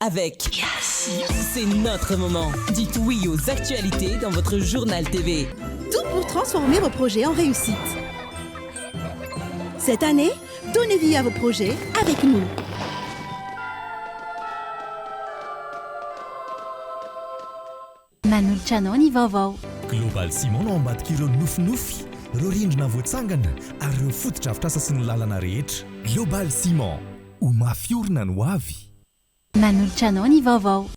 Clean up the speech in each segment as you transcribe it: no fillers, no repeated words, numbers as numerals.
Avec C'est notre moment. Dites oui aux actualités dans votre journal TV. Tout pour transformer vos projets en réussite. Cette année, donnez vie à vos projets avec nous. Manolotra anao ny vaovao. Global Ciment no ao ambadik'ireo nofinofy, ireo rindrina voatsangana ary ireo fotodrafitrasa sy ny lalana rehetra. Global Ciment, ho mafy orina ny ho avy. Manolotra anao ny vaovao.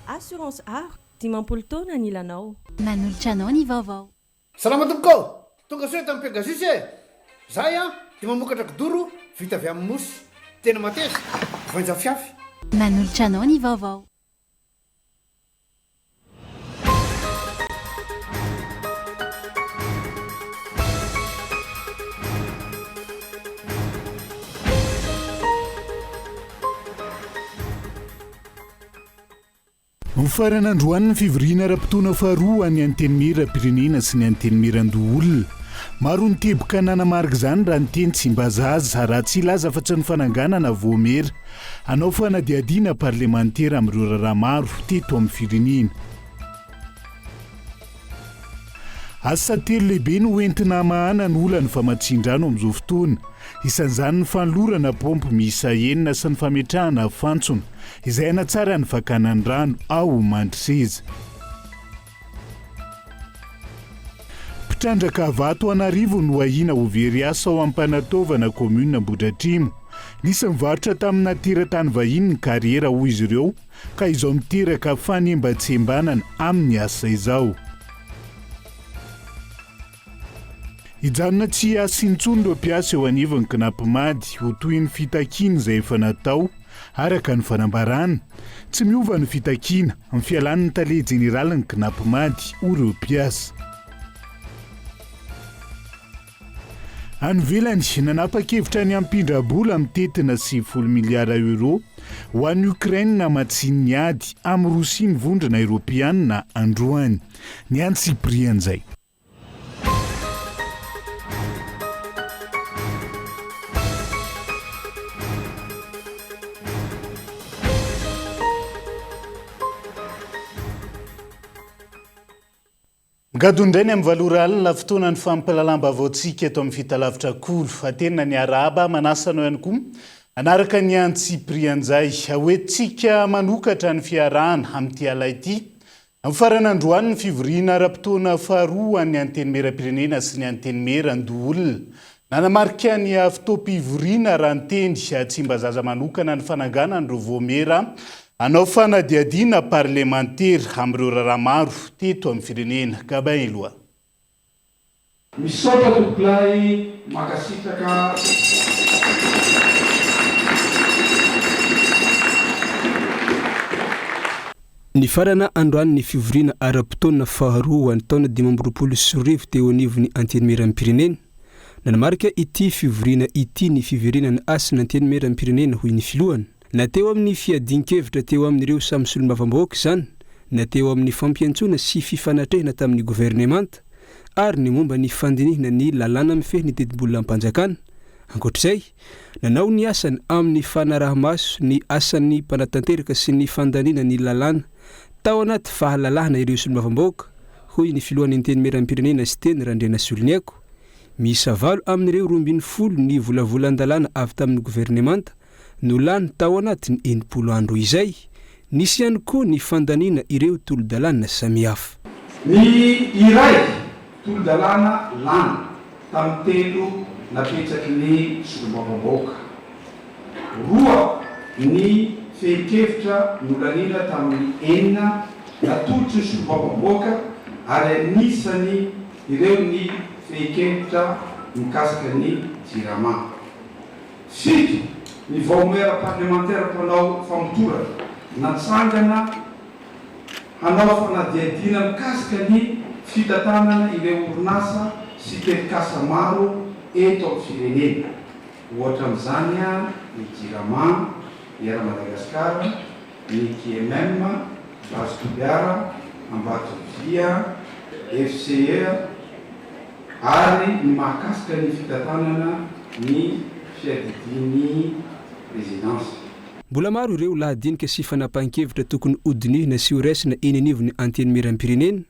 Assurance Art, 50 taona anilanao. Manolotra anao ny vaovao. Salama tompoko ô! Tonga soa eto amin'ny Pegasus e! Zahay an dia mamokatra kidoro vita avy amin'ny mousse. Tena mateza, voainja fiafy. Manolotra anao ny vaovao. Hofarana androany ny fivoriana ara-potoana faharoa an'ny Antenimierampirenena sy ny Antenimierandoholona. Maro ny teboka nanamarika izany raha ny teny Tsimbazaza, raha tsy hilaza afa-tsy ny fananganana vaomiera hanao fanadihadiana parlemantera amin'ireo raharaha maro teto amin'ny firenena. Asa telo lehibe no hoentina hamahana ny olan'ny famatsian-drano amin'izao fotoana. Isan'izany ny fanolorana paompy miisa enina sy ny fametrahana fantsona izay hanatsara ny fakana ny rano ao Mandroseza. Mpitrandraka vato an'arivony no ahiana ho very asa ao Ampanataovana, kaominina Ambohidratrimo. Nisy nivarotra tamina teratany vahiny ny kariera, hoy izy ireo, ka izao miteraka fanembatsembanana amin'ny asa izao. Hijanona tsy hiasa intsony ireo mpiasa eo anivon'ny Cnapmad ho tohin'ny fitakiana izay efa natao, araka ny fanambarana. Tsy miova ny fitakiana, ny fialan'ny tale jeneralin'ny Cnapmad, hoy ireo mpiasa. Any ivelany, nanapa-kevitra ny hampindra-bola mitentina 90 miliara euros ho an'i Ukraine hamatsiany ny ady amin'i Rosia ny Vondrona Eoropeanina androany. Ny antsipirian'izay. Migadona indray ny amin'ny valo ora alina, fotoanan'ny fampahalalam-baovaontsika eto amin'ny Fitalavitra Kolo. Atenina ny arahaba, manasa anao ihany koa hanaraka ny antsipirian'izay hoentintsika manokatra ny fiarahana amin'ity ala ity. Mifarana androany ny fivoriana ara-potoana faharoa ho an'ny Antenimierampirenena sy ny Antenimierandoholona. Nanamarika ny fotoam-pivoriana raha ny teny Tsimbazaza manokana ny fananganana ireo vaomiera hanao fanadihadiana parlemantera amin'ireo raharaha maro teto amin'ny firenena. Gabin Eloi. Misaotra tompokolahy mankasitraka. Nifarana androany ny fivoriana ara-potoana faharoa ho an'ny taona 2025 teo anivon'ny Antenimierampirenena. Nanamarika ity fivoriana ity ny fiverenana asin'ny Antenimierampirenena hoy ny filohany. Na teo amin'ny fiadian-kevitra teo amin'ireo samy solombavambahoaka izany, na teo amin'ny fampiantsoana sy fifanatrehana tamin'ny governemanta, ary ny momba ny fandinihina ny lalàna mifehy ny tetibolam-panjakana. Ankoatra izay, nanao ny asany amin'ny fanaraha-maso ny asan'ny mpanatanteraka sy ny fandaniana ny lalàna tao anaty fahalalahana ireo solombavambahoaka, hoy ny filohan'ny Antenimierampirenena Siteny Randrianasoloniaiko. Miisa valo amin'ireo 12 ny volavolan-dalàna avy tamin'ny governemanta no lany tao anatin'ny 60 andro izay. Nisy ihany koa ny fandaniana ireo tolo-dalàna samihafa. Ny iray tolo-dalàna lany tamin'ny telo napetraky ny solombavambahoaka. Roa ny fehin-kevitra nolaniana tamin'ny enina natolotry ny solombavambahoaka ary anisany ireo ny fehin-kevitra mikasika ny Jirama. Fito ny vaomiera parlemantera mpanao famotorana natsangana hanao fanadihadiana mikasika ny fitantanana ireo orinasa sy tetikasa maro eto amin'ny firenena. Ohatra amin'izany ny Jirama, ny Air Madagascar, ny KMM, Base Toliara, Ambatovia, FCE. ary ny mahakasika ny fitantanana ny fiadidian'ny Prezidansa. Mbola maro ireo lahadinika sy fanapahan-kevitra tokony hodinihina sy horaisina eny anivon'ny Antenimierampirenena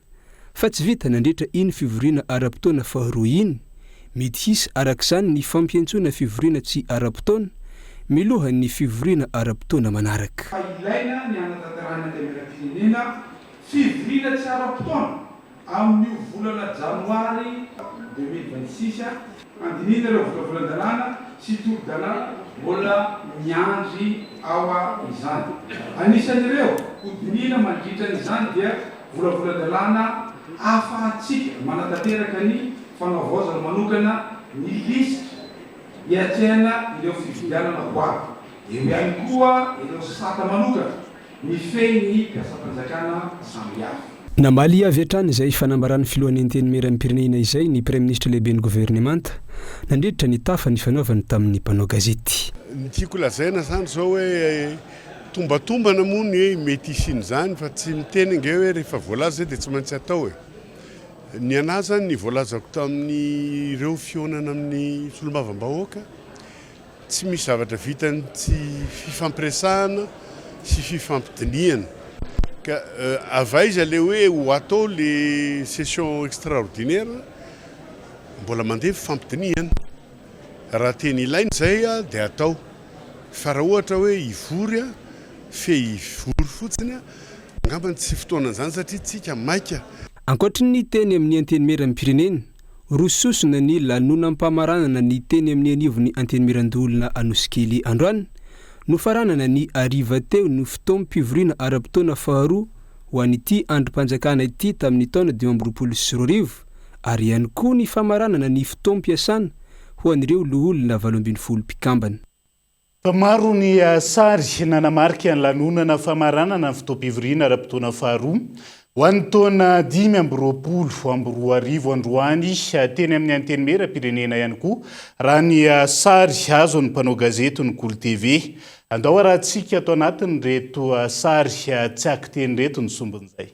fa tsy vita nandritra iny fivoriana ara-potoana faharoa iny. Mety hisy arak'izany ny fampiantsoana fivoriana tsy ara-potoana milohan'ny fivoriana ara-potoana manaraka. Fa ilaina ny hanatanterahana Antenimierampirenena fivoriana tsy ara-potoana amin'io volana janoary 2026 handinihina ireo volavolan-dalàna sy tolo-dalàna mbola miandry ao izany. Anisan'ireo hodinihina mandritra an'izany dia volavolan-dalàna ahafahantsika manatanteraka ny fanavaozana manokana ny lisitra hiatrehana ireo fifidianana ho avy. Eo ihany koa ireo sata manokana mifehy ny mpiasam-panjakana samihafa. Namaly avy hatrany izay fanambaran'ny filohan'ny Antenimierampirenena izay ny Praiminisitra lehiben'ny governemanta nandritra ny tafa nifanaovany tamin'ny mpanao gazety. Ny tiako lazaina izany izao hoe tombatombana moa ny hoe mety hisian'izany fa tsy miteny ange hoe rehefa voalaza izay dia tsy maintsy atao e. Ny anà izany ny voalazako tamin'ireo fihaonana amin'ny solombavambahoaka, Tsy misy zavatra vitan'ny tsy fifampiresahana sy fifampidinihana. Ka avy aiza le hoe ho atao le session extraordinaire? Mbola mandeha fifampidinihana. Raha tena ilaina izay dia atao. Fa raha ohatra hoe hivory fe hivory fotsiny, angambany tsy fotoanan'izany satria tsika maika. Ankoatry ny teny amin'ny Antenimierampirenena, Roa sosona ny lanonam-pamaranana ny teny amin'ny anivon'ny Antenimierandoholona Anosikely androany. Nofaranana ny hariva teo ny fotoam-pivoriana ara-potoana faharoa ho an'ity andrim-panjakana ity tamin'ny taona 2025 ary ihany koa ny famaranana ny fotoam-piasana ho an'ireo loholona 18 mpikambana. Maro ny sary nanamarika ny lanonana famaranana ny fotoam-pivoriana ara-potoana faharoa ho an'ny taona 2025 androany teny amin'ny Antenimierampirenena ihany koa, raha ny sary azon'ny mpanao gazety ny Kolo TV. Andao arahantsika ato anatin'ireto sary tsy ankiteny ireto ny sombin'izay.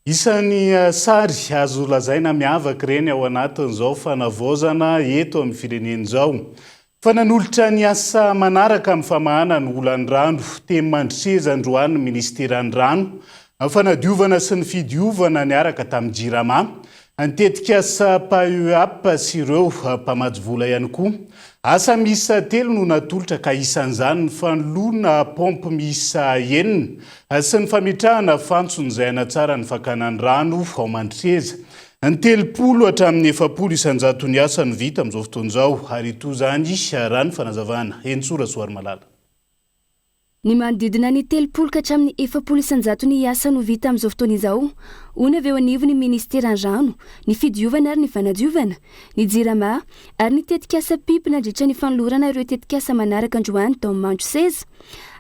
Isan'ny sary azo lazaina miavaka ireny ao anatin'izao fanavaozana eto amin'ny firenena izao. Fa nanolotra ny asa manaraka amin'ny famahana ny olan'ny rano teny Mandroseza androany ny minisiteran'ny Rano, ny fanadiovana sy ny fidiovana niaraka tamin'ny Jirama, ny tetikasa PAEAP sy ireo mpamatsy vola ihany koa. Asa miisa telo no natolotra ka isan'izany ny fanoloana paompy miisa enina sy ny fametrahana fantsona izay hanatsara ny fakana ny rano ao Mandroseza. Ny 30 hatramin'ny 40 isan-jaton'ny asa no vita amin'izao fotoana izao ary toa izany raha ny fanazavana. Henintsoa Rasoarimalala. Ny manodidina ny 30 ka hatramin'ny 40 isan-jaton'ny asa no vita amin'izao fotoana izao, hoy ny avy eo anivon'ny minisiteran'ny Rano, ny Fidiovana ary ny Fanadiovana, ny Jirama ary ny tetikasa Pip nandritra ny fanolorana ireo tetikasa manaraka androany tao Mandroseza.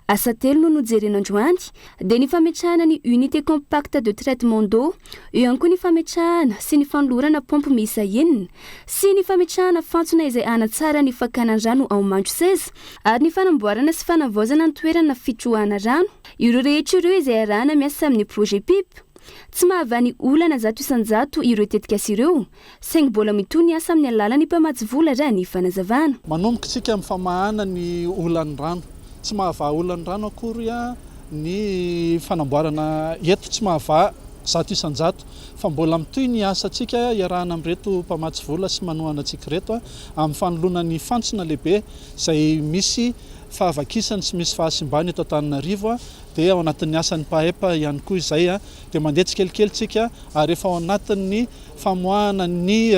Asa telo no nojerena androany, dia ny fametrahana ny unité compacte de traitement d'eau, eo ihany koa ny fametrahana sy ny fanolorana paompy miisa enina, sy ny fametrahana fantsona izay hanatsara ny fakana rano ao Mandroseza, ary ny fanamboarana sy fanavaozana ny toerana fitrohana rano. Ireo rehetra ireo izay iarahana miasa amin'ny projet pip. Tsy mahavaha ny olana 100% ireo tetikasa ireo, saingy mbola mitohy ny asa amin'ny alalan'ny mpamatsy vola raha ny fanazavana. Manomboka isika amin'ny famahana ny olan'ny rano. Tsy mahavaha olan'ny rano akory ny fanamboarana eto, tsy mahavaha 100% fa mbola mitohy ny asantsika iarahana amin'ireto mpamatsy vola sy manohana antsika ireto amin'ny fanoloana ny fantsona lehibe izay misy fahavakisany sy misy fahasimbany eto Antananarivo dia ao anatin'ny asan'ny PAEP ihany koa izay dia mandeha tsikelikely tsika ary efa ao anatin'ny famoahana ny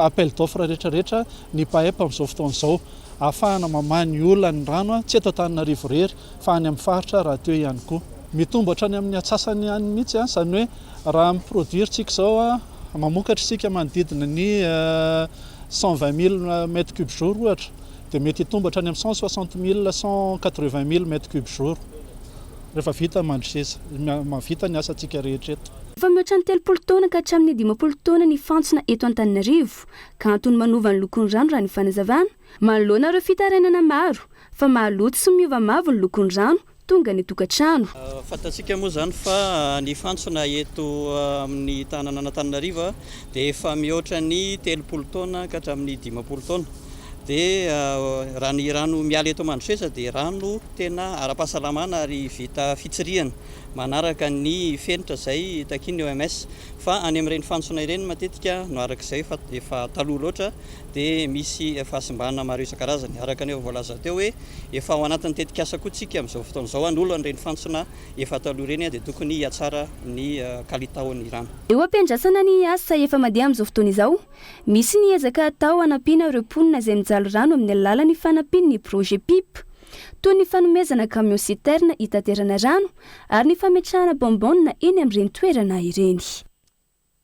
appel d'offre rehetra rehetra ny PAEP amin'izao fotoana izao ahafahana mamaha ny olan'ny rano tsy eto Antananarivo irery fa any amin'ny faritra rahateo ihany koa. Mitombo hatrany amin'ny atsasany any mihitsy, izany hoe raha mi-produire tsika izao, mamokatra isika manodidina ny 120 000 mètres cubes jour ohatra, dia mety hitombo hatrany amin'ny 160 000, 180 000 mètres cubes jour rehefa vita Mandroseza, mahavita ny asantsika rehetra eto. Efa mihoatra ny 30 taona ka hatramin'ny 50 taona ny fantsona eto Antananarivo, ka antony manova ny lokon'ny rano raha ny fanazavana. Manoloana ireo fitarainana maro fa mahaloto sy miova mavo ny lokon'ny rano tonga any an-tokantrano. Fantatsika moa izany fa ny fantsona eto amin'ny tanànan'Antananarivo dia efa mihoatra ny 30 taona ka hatramin'ny 50 taona. Dia raha ny rano miala eto Mandroseza dia rano tena ara-pahasalamana ary vita fitsirihana manaraka ny fenitra izay takian'ny OMS. Fa any amin'ireny fantsona ireny matetika no araka izay fa efa taloha loatra dia misy fahasimbana maro isan-karazany. Araka ny efa voalaza teo hoe efa ao anatin'ny tetikasa koa tsika amin'izao fotoana izao hanolo an'ireny fantsona efa taloha ireny dia tokony hihatsara ny kalitaon'ny rano. Eo am-piandrasana ny asa efa mandeha amin'izao fotoana izao, misy ny ezaka atao hanampiana ireo mponina izay mijaly rano amin'ny alalan'ny fanampian'ny projet pipe, toy ny fanomezana camion citerne hitaterana rano ary ny fametrahana bonbonne eny amin'ireny toerana ireny.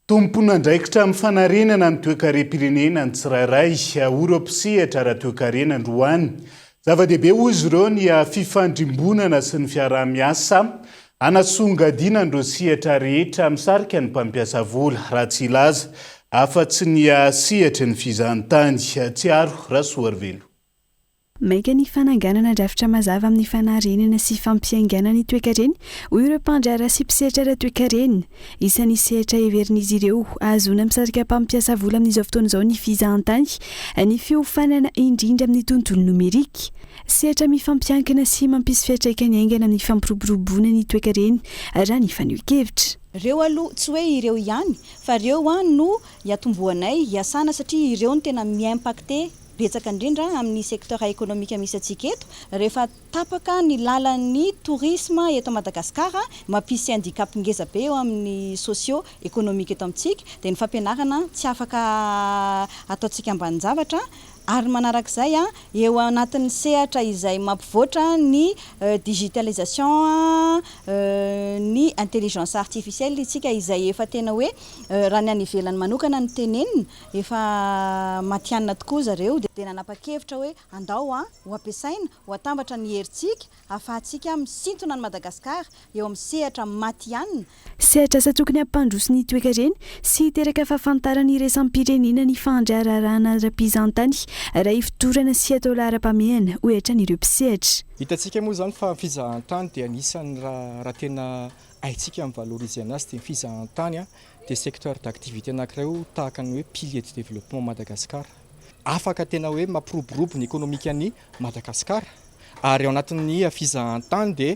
Tompon'andraikitra amin'ny fanarenana ny toekarem-pirenena ny tsirairay, hoy ireo mpisehatra ara-toekarena androany. Zava-dehibe hoy izy ireo ny fifandrimbonana sy ny fiaraha-miasa hanasongadinana ireo sehatra rehetra misarika ny mpampiasa vola, raha tsy hilaza afa-tsy ny sehatry ny fizahantany. Tsiaro Rasoarivelo. Maika ny fananganana drafitra mazava amin'ny fanarenana sy fampiaingàna ny toekarena, hoy ireo mpandraharaha sy mpisehatra ara-toekarena. Isan'ny sehatra heverin'izy ireo ahazoana misarika mpampiasa vola amin'izao fotoana izao ny fizahantany, ny fiofanana indrindra amin'ny tontolo nomerika. Sehatra mifampiankina sy mampisy fiantraikany haingana amin'ny fampiroboroboana ny toekarena, raha ny fanehoan-kevitra. Reo aloha tsy hoe ireo ihany fa reo no hiatombohanay hiasana satria ireo no tena mi-impacter betsaka indrindra amin'ny secteur économique misy antsika eto, rehefa tapaka ny lalan'ny tourisme eto Madagascar, mampisy handicap ngeza be eo amin'ny socio économique eto amintsika, dia ny fampianarana tsy afaka ataontsika ambanin-javatra, ary manarak'izay eo anatin'ny sehatra izay mampivoatra ny digitalisation, ny intelligence artificielle isika izay efa tena hoe raha ny any ivelany manokana no tenenina, Efa matihanina tokoa zareo dia nanapa-kevitra hoe andao an, ho ampiasaina, ho atambatra ny herintsika ahafahantsika misintona an'i Madagasikara eo amin'ny sehatra matihanina. Sehatr'asa tokony hampandroso ny toekarena sy hiteraka fahafantarana iraisam-pirenena ny fandraharahana ara-pizahantany raha ifotorana sy atao laharam-pahamehana, hoy hatrany ireo mpisehatra. Hitantsika moa izany fa ny fizahantany dia anisan'ny raha tena haintsika mi-valoriser anazy dia ny fizahantany dia secteur d'activité anankiray io tahaka ny hoe pilier du développement Madagascar. Afaka tena hoe mampiroborobo ny ekonomikan'i Madagascar ary ao anatin'ny fizahantany dia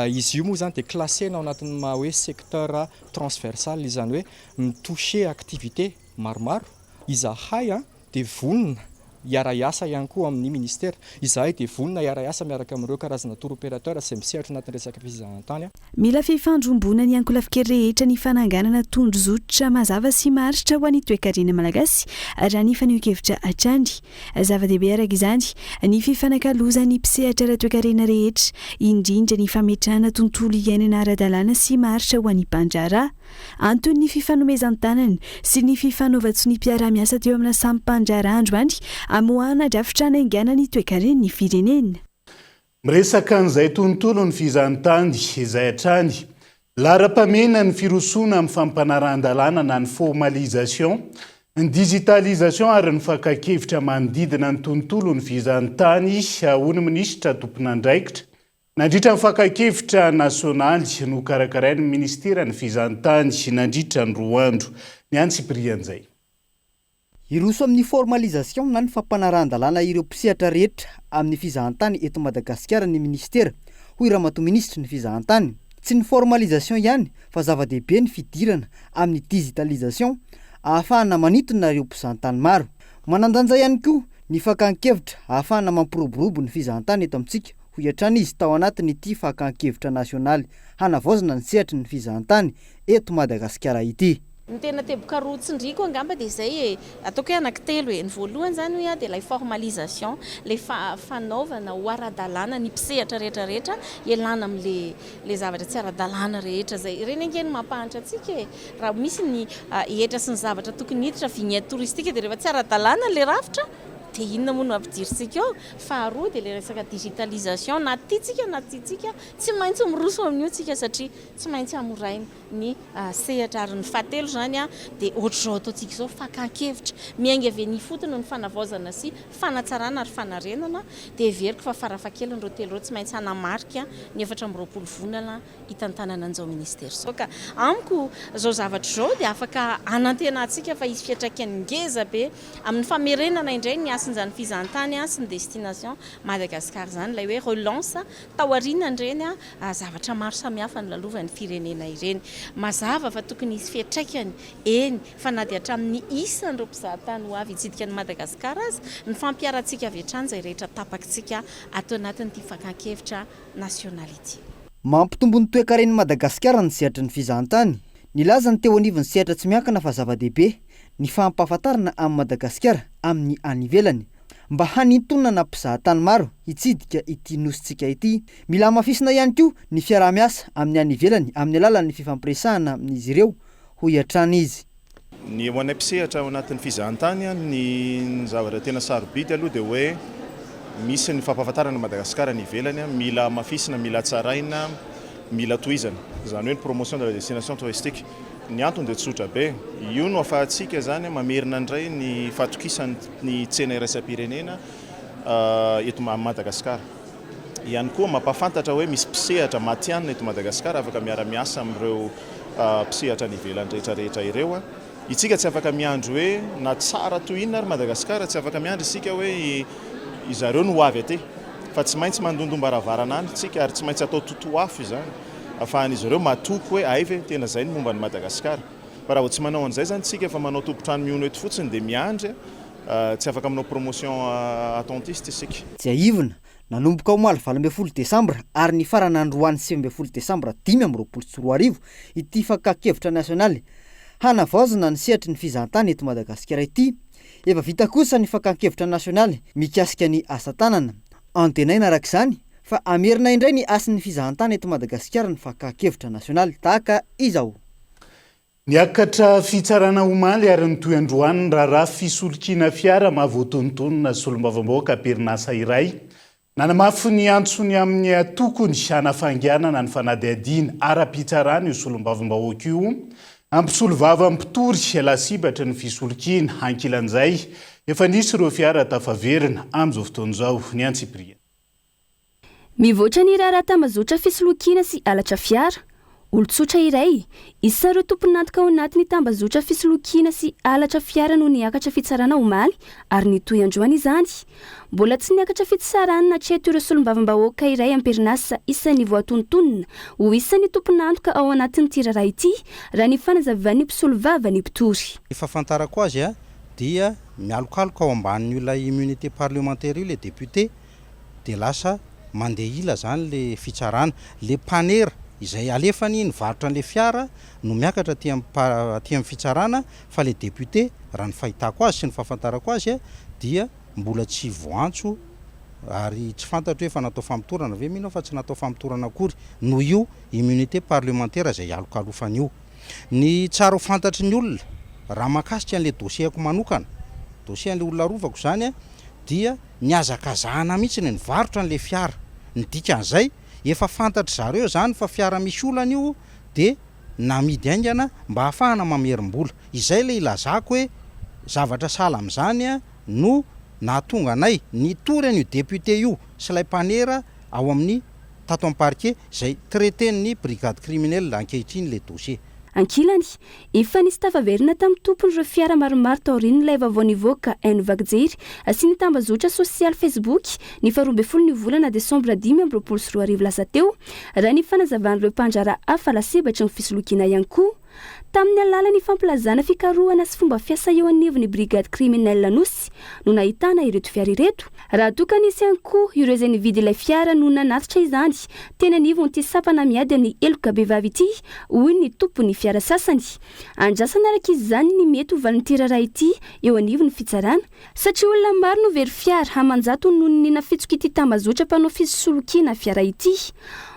izy io moa izany dia classena ao anatin'ny maha hoe secteur transversal izany hoe mi-toucher activité maromaro. Izahay dia vonona hiara-hiasa ihany koa amin'ny ministera. Izahay dia vonona hiara-hiasa miaraka amin'ireo karazana tour opérateur izay misehatra anatin'ny resaka fizahantany. Mila fifandrombonan'ny ankolafikery rehetra ny fananganana tondrozotra mazava sy maharitra ho an'ny toekarena malagasy, raha ny fanehoan-kevitra hatrany. Zava-dehibe araka izany ny fifanakalozan'ny mpisehatra ara-toekarena rehetra, indrindra ny fametrahana tontolo iainana ara-dalàna sy maharitra ho an'ny mpandraharaha. Anton'ny fifanomezan-tanana sy ny fifanaovan-tsoniam-piaraha-miasa teo amina samy mpandraharaha androany hamoahana drafitra hanaingana ny toekaren'ny firenena. Miresaka an'izay tontolon'ny fizahantany izay hatrany. Laharam-pahamehana ny firosoana amin'ny fampanarahan-dalàna na ny formalisation, ny digitalisation ary ny fakan-kevitra manodidina ny tontolon'ny fizahantany, hoy ny minisitra tompon'andraikitra. Nandritra ny fakan-kevitra nasionaly nokarakarain'ny minisiteran'ny fizahantany nandritra ny roa andro. Ny antsipirian'izay. Hiroso amin'ny formalisation na ny fampanarahan-dalàna ireo mpisehatra rehetra amin'ny fizahantany eto Madagasikara ny minisitera, hoy Ramatoa Minisitry ny fizahantany. Tsy ny formalisation ihany fa zava-dehibe ny fidirana amin'ny digitalisation ahafahana manintona ireo mpizahantany maro. Manan-danja ihany koa ny fakan-kevitra ahafahana mampiroborobo ny fizahantany eto amintsika, hoy hatrany izy tao anatin'ity fakan-kevitra nasionaly hanavaozana ny sehatry ny fizahantany eto Madagasikara ity. Ny tena teboka roa tsindriako angamba dia izay e, ataoko hoe anankitelo e, ny voalohany izany hoy aho dia ilay formalisation, ilay fanaovana ho ara-dalàna ny mpisehatra rehetra rehetra hialana amin'ilay ilay zavatra tsy ara-dalàna rehetra izay, ireny ange no mampahantra antsika e, raha misy ny hetra sy ny zavatra tokony hiditra, vignette touristique dia rehefa tsy ara-dalàna ilay rafitra dia inona moa no ampidirintsika eo? Faharoa dia ilay resaka digitalisation, na tiantsika na tsy tiantsika tsy maintsy miroso amin'io tsika satria tsy maintsy hamoraina ny sehatra. Ary ny fahatelo izany dia ohatr'izao ataontsika izao, fakan-kevitra miainga avy eny ifotony ny fanavaozana sy fanatsarana ary fanarenana, dia heveriko fa farafahakeliny ireo telo ireo tsy maintsy hanamarika ny 24 volana hitantanana an'izao ministera izao. Ka amiko izao zavatra izao dia afaka hanantenantsika fa hisy fiantraikany ngeza be amin'ny famerenana indray ny hasin'izany fizahantany sy ny destination Madagascar izany, ilay hoe relance taorianan'ireny zavatra maro samihafa nolalovan'ny firenena ireny. Mazava fa tokony hisy fiantraikany eny fa na dia hatramin'ny isan'ireo mpizahatany ho avy hitsidika an'i Madagasikara aza, ny fampiharantsika avy hatrany izay rehetra tapakitsika ato anatin'ity fakan-kevitra nasionaly ity. Mampitombo ny toekaren'i Madagasikara ny sehatry ny fizahantany. Nilaza ny teo anivon'ny sehatra tsy miankina fa zava-dehibe ny fampahafantarana an'i Madagasikara amin'ny any ivelany mba hanintonana mpizahatany maro hitsidika ity nosintsika ity. Mila hamafisina ihany koa ny fiaraha-miasa amin'ny any ivelany amin'ny alalan'ny fifampiresahana amin'izy ireo, hoy hatrany izy. Ny ho anay mpisehatra ao anatin'ny fizahantany, ny zavatra tena sarobidy aloha dia hoe misy ny fampahafantarana an'i Madagasikara any ivelany, mila hamafisina, mila hatsaraina, mila tohizana. Izany hoe ny promotion de la destination touristique. Ny antony dia tsotra be, io no ahafahantsika izany mamerina indray ny fahatokisan'ny tsena iraisam-pirenena eto Madagasikara. Ihany koa mampahafantatra hoe misy mpisehatra matihanina eto Madagasikara afaka miara-miasa amin'ireo mpisehatra any ivelany rehetra rehetra ireo. Itsika tsy afaka miandry hoe na tsara toy inona ary Madagasikara, tsy afaka miandry isika hoe izareo no ho avy aty fa tsy maintsy mandondom-baravarana any tsika ary tsy maintsy atao totoafo izany ahafahan'izy ireo matoky hoe hay ve tena izay ny momba an'i Madagasikara. Fa raha vao tsy manao an'izay izany tsika fa manao tompon-trano mihono eto fotsiny dia miandry, tsy afaka manao promotion attentiste isika. Tsiahivina, Nanomboka omaly 18 desambra ary nifarana androany 19 desambra 2025 ity fakan-kevitra nasionaly hanavaozana ny sehatry ny fizahantany eto Madagasikara ity. Efa vita kosa ny fakan-kevitra nasionaly mikasika ny asa tanana. Antenaina araka izany fa hamerina indray ny hasin'ny fizahantany eto Madagasikara ny fakan-kevitra nasionaly tahaka izao. Niakatra fitsarana omaly ary nitohy androany ny raharaha fisolokiana fiara mahavoatonontonona solombavambahoaka am-perinasa iray. Nanamafy ny antsony amin'ny tokony hanafainganana ny fanadihadiana ara-pitsarana io solombavambahoaka io. Mpisolovava mpitory lasibatry ny fisolokiana. Ankilan'izay, efa nisy ireo fiara tafaverina amin'izao fotoana izao. Ny antsipiriany. Mivoatra ny raharaha tambazotra fisolokiana sy halatra fiara. Olon-tsotra iray, isan'ireo tompon'antoka ao anatin'ny tambazotra fisolokiana sy halatra fiara no niakatra fitsarana omaly ary nitohy androany izany. Mbola tsy niakatra fitsarana hatreto ireo solombavambahoaka iray am-perinasa isan'ny voatonontonona ho isan'ny tompon'antoka ao anatin'ity raharaha ity, raha ny fanazavan'ny mpisolovava ny mpitory. Ny fahafantarako azy dia mialokaloka ao ambanin'io ilay immunité parlementaire io ilay député dia lasa mandeha ila zany le fitsarana, le mpanera izay alefany nivarotra an'le fiara no miakatra aty am aty am fitsarana fa le député raha ny fahitako azy sy ny fahafantarako azy dia mbola tsy voantso ary tsy fantatro hoe efa natao famotorana ve, mino aho fa tsy natao famotorana akory noho io immunité parlementaire izay alokalofany io. Ny tsara ho fantatry ny olona raha mahakasika an'le dossier-ko manokana, dossier an'le olona arovako izany dia nihazakazahana mihitsy ny nivarotra an'ilay fiara. Ny dikan'izay, efa fantatry zareo izany fa fiara misy olana io dia namidy haingana mba hahafahana mamerim-bola. Izay ilay ilazako hoe zavatra sahala amin'izany no nahatonga anay nitory an'io député io sy ilay mpanera ao amin'ny. tato amin'ny parquet izay traiter-n'ny brigade criminelle ankehitriny ilay dossier. Ankilany, efa nisy tafaverina tamin'ny tompony ireo fiara maromaro taorian'ilay vaovao nivoaka haino vaky jery sy ny tambazotra sosialy Facebook ny faha 12 ny volana desambra 2025 lasa teo, raha ny fanazavan'ireo mpandraharaha hafa lasibatry ny fisolokiana ihany koa. Tamin'ny alalan'ny fampilazana fikarohana sy fomba fiasa eo anivon'ny Brigade Criminelle Anosy no nahitana ireto fiara ireto. Raha toa ka nisy ihany koa ireo izay nividy ilay fiara no nanatitra izany teny anivon'ity sampana miady amin'ny heloka bevava ity, hoy ny tompon'ny fiara sasany. Andrasana araka izany ny mety ho valin'ity raharaha ity eo anivon'ny fitsarana. Satria olona maro no very fiara aman-jatony noho ny nafitsok'ity tambazotra mpanao fisolokiana fiara ity.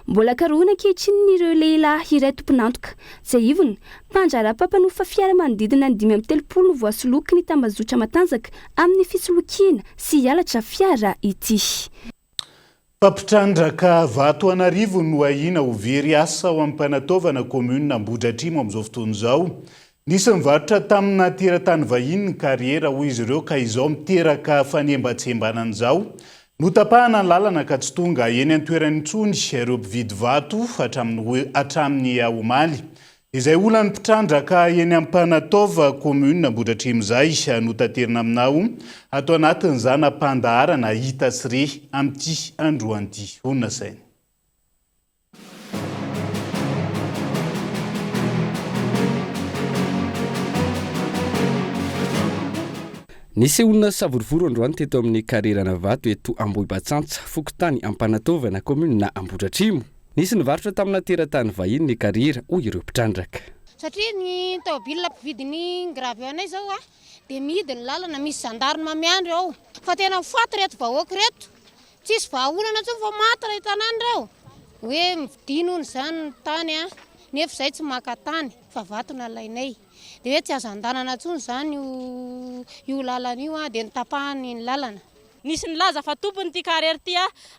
Mbola karohina ankehitriny ireo lehilahy iray tompon'antoka. Tsiahivina, mpandraharaha mpampanofa fiara manodidina ny 35 no voasoloky ny tambazotra matanjaka amin'ny fisolokiana sy halatra fiara ity. Mpampitrandraka vato an'arivony no ahiana ho very asa ao Ampanataovana, kaominina Ambohidratrimo amin'izao fotoana izao. Nisy nivarotra tamina teratany vahiny ny kariera, hoy izy ireo, ka izao miteraka fanembatsembanana izao. Notapahana ny lalana ka tsy tonga eny an-toerana intsony ireo mpividy vato hatramin'ny hatramin'ny omaly. Izay olan'ny mpitrandraka eny Ampanataova, commune Ambohidratrimo izay no taterina aminao ato anatin'ny zana-pandaharana hita sy re amin'ity androany ity. Honina saina. Nisehoana savorovoro androany teto amin'ny karierana vato eto Ambohibatsantsa, fokontany Ampanataovana, kaominina Ambohidratrimo. Nisy nivarotra tamina teratany vahiny ny kariera, hoy ireo mpitrandraka. Satria ny tômôbila mpividy ny gravier anay izao dia mihidy ny lalana, misy gendarme miandry ao. Fa tena ho faty ireto vahoaka ireto. Tsisy vahaolana intsony fa maty ilay tanàna ireo. Hoe mividiana hono izany ny tany nefa izahay tsy maka tany fa vato no alainay. Dia hoe tsy azo andanana intsony izany io lalana io dia notapahany ny lalana. Nisy nilaza fa tompony ity carrière ity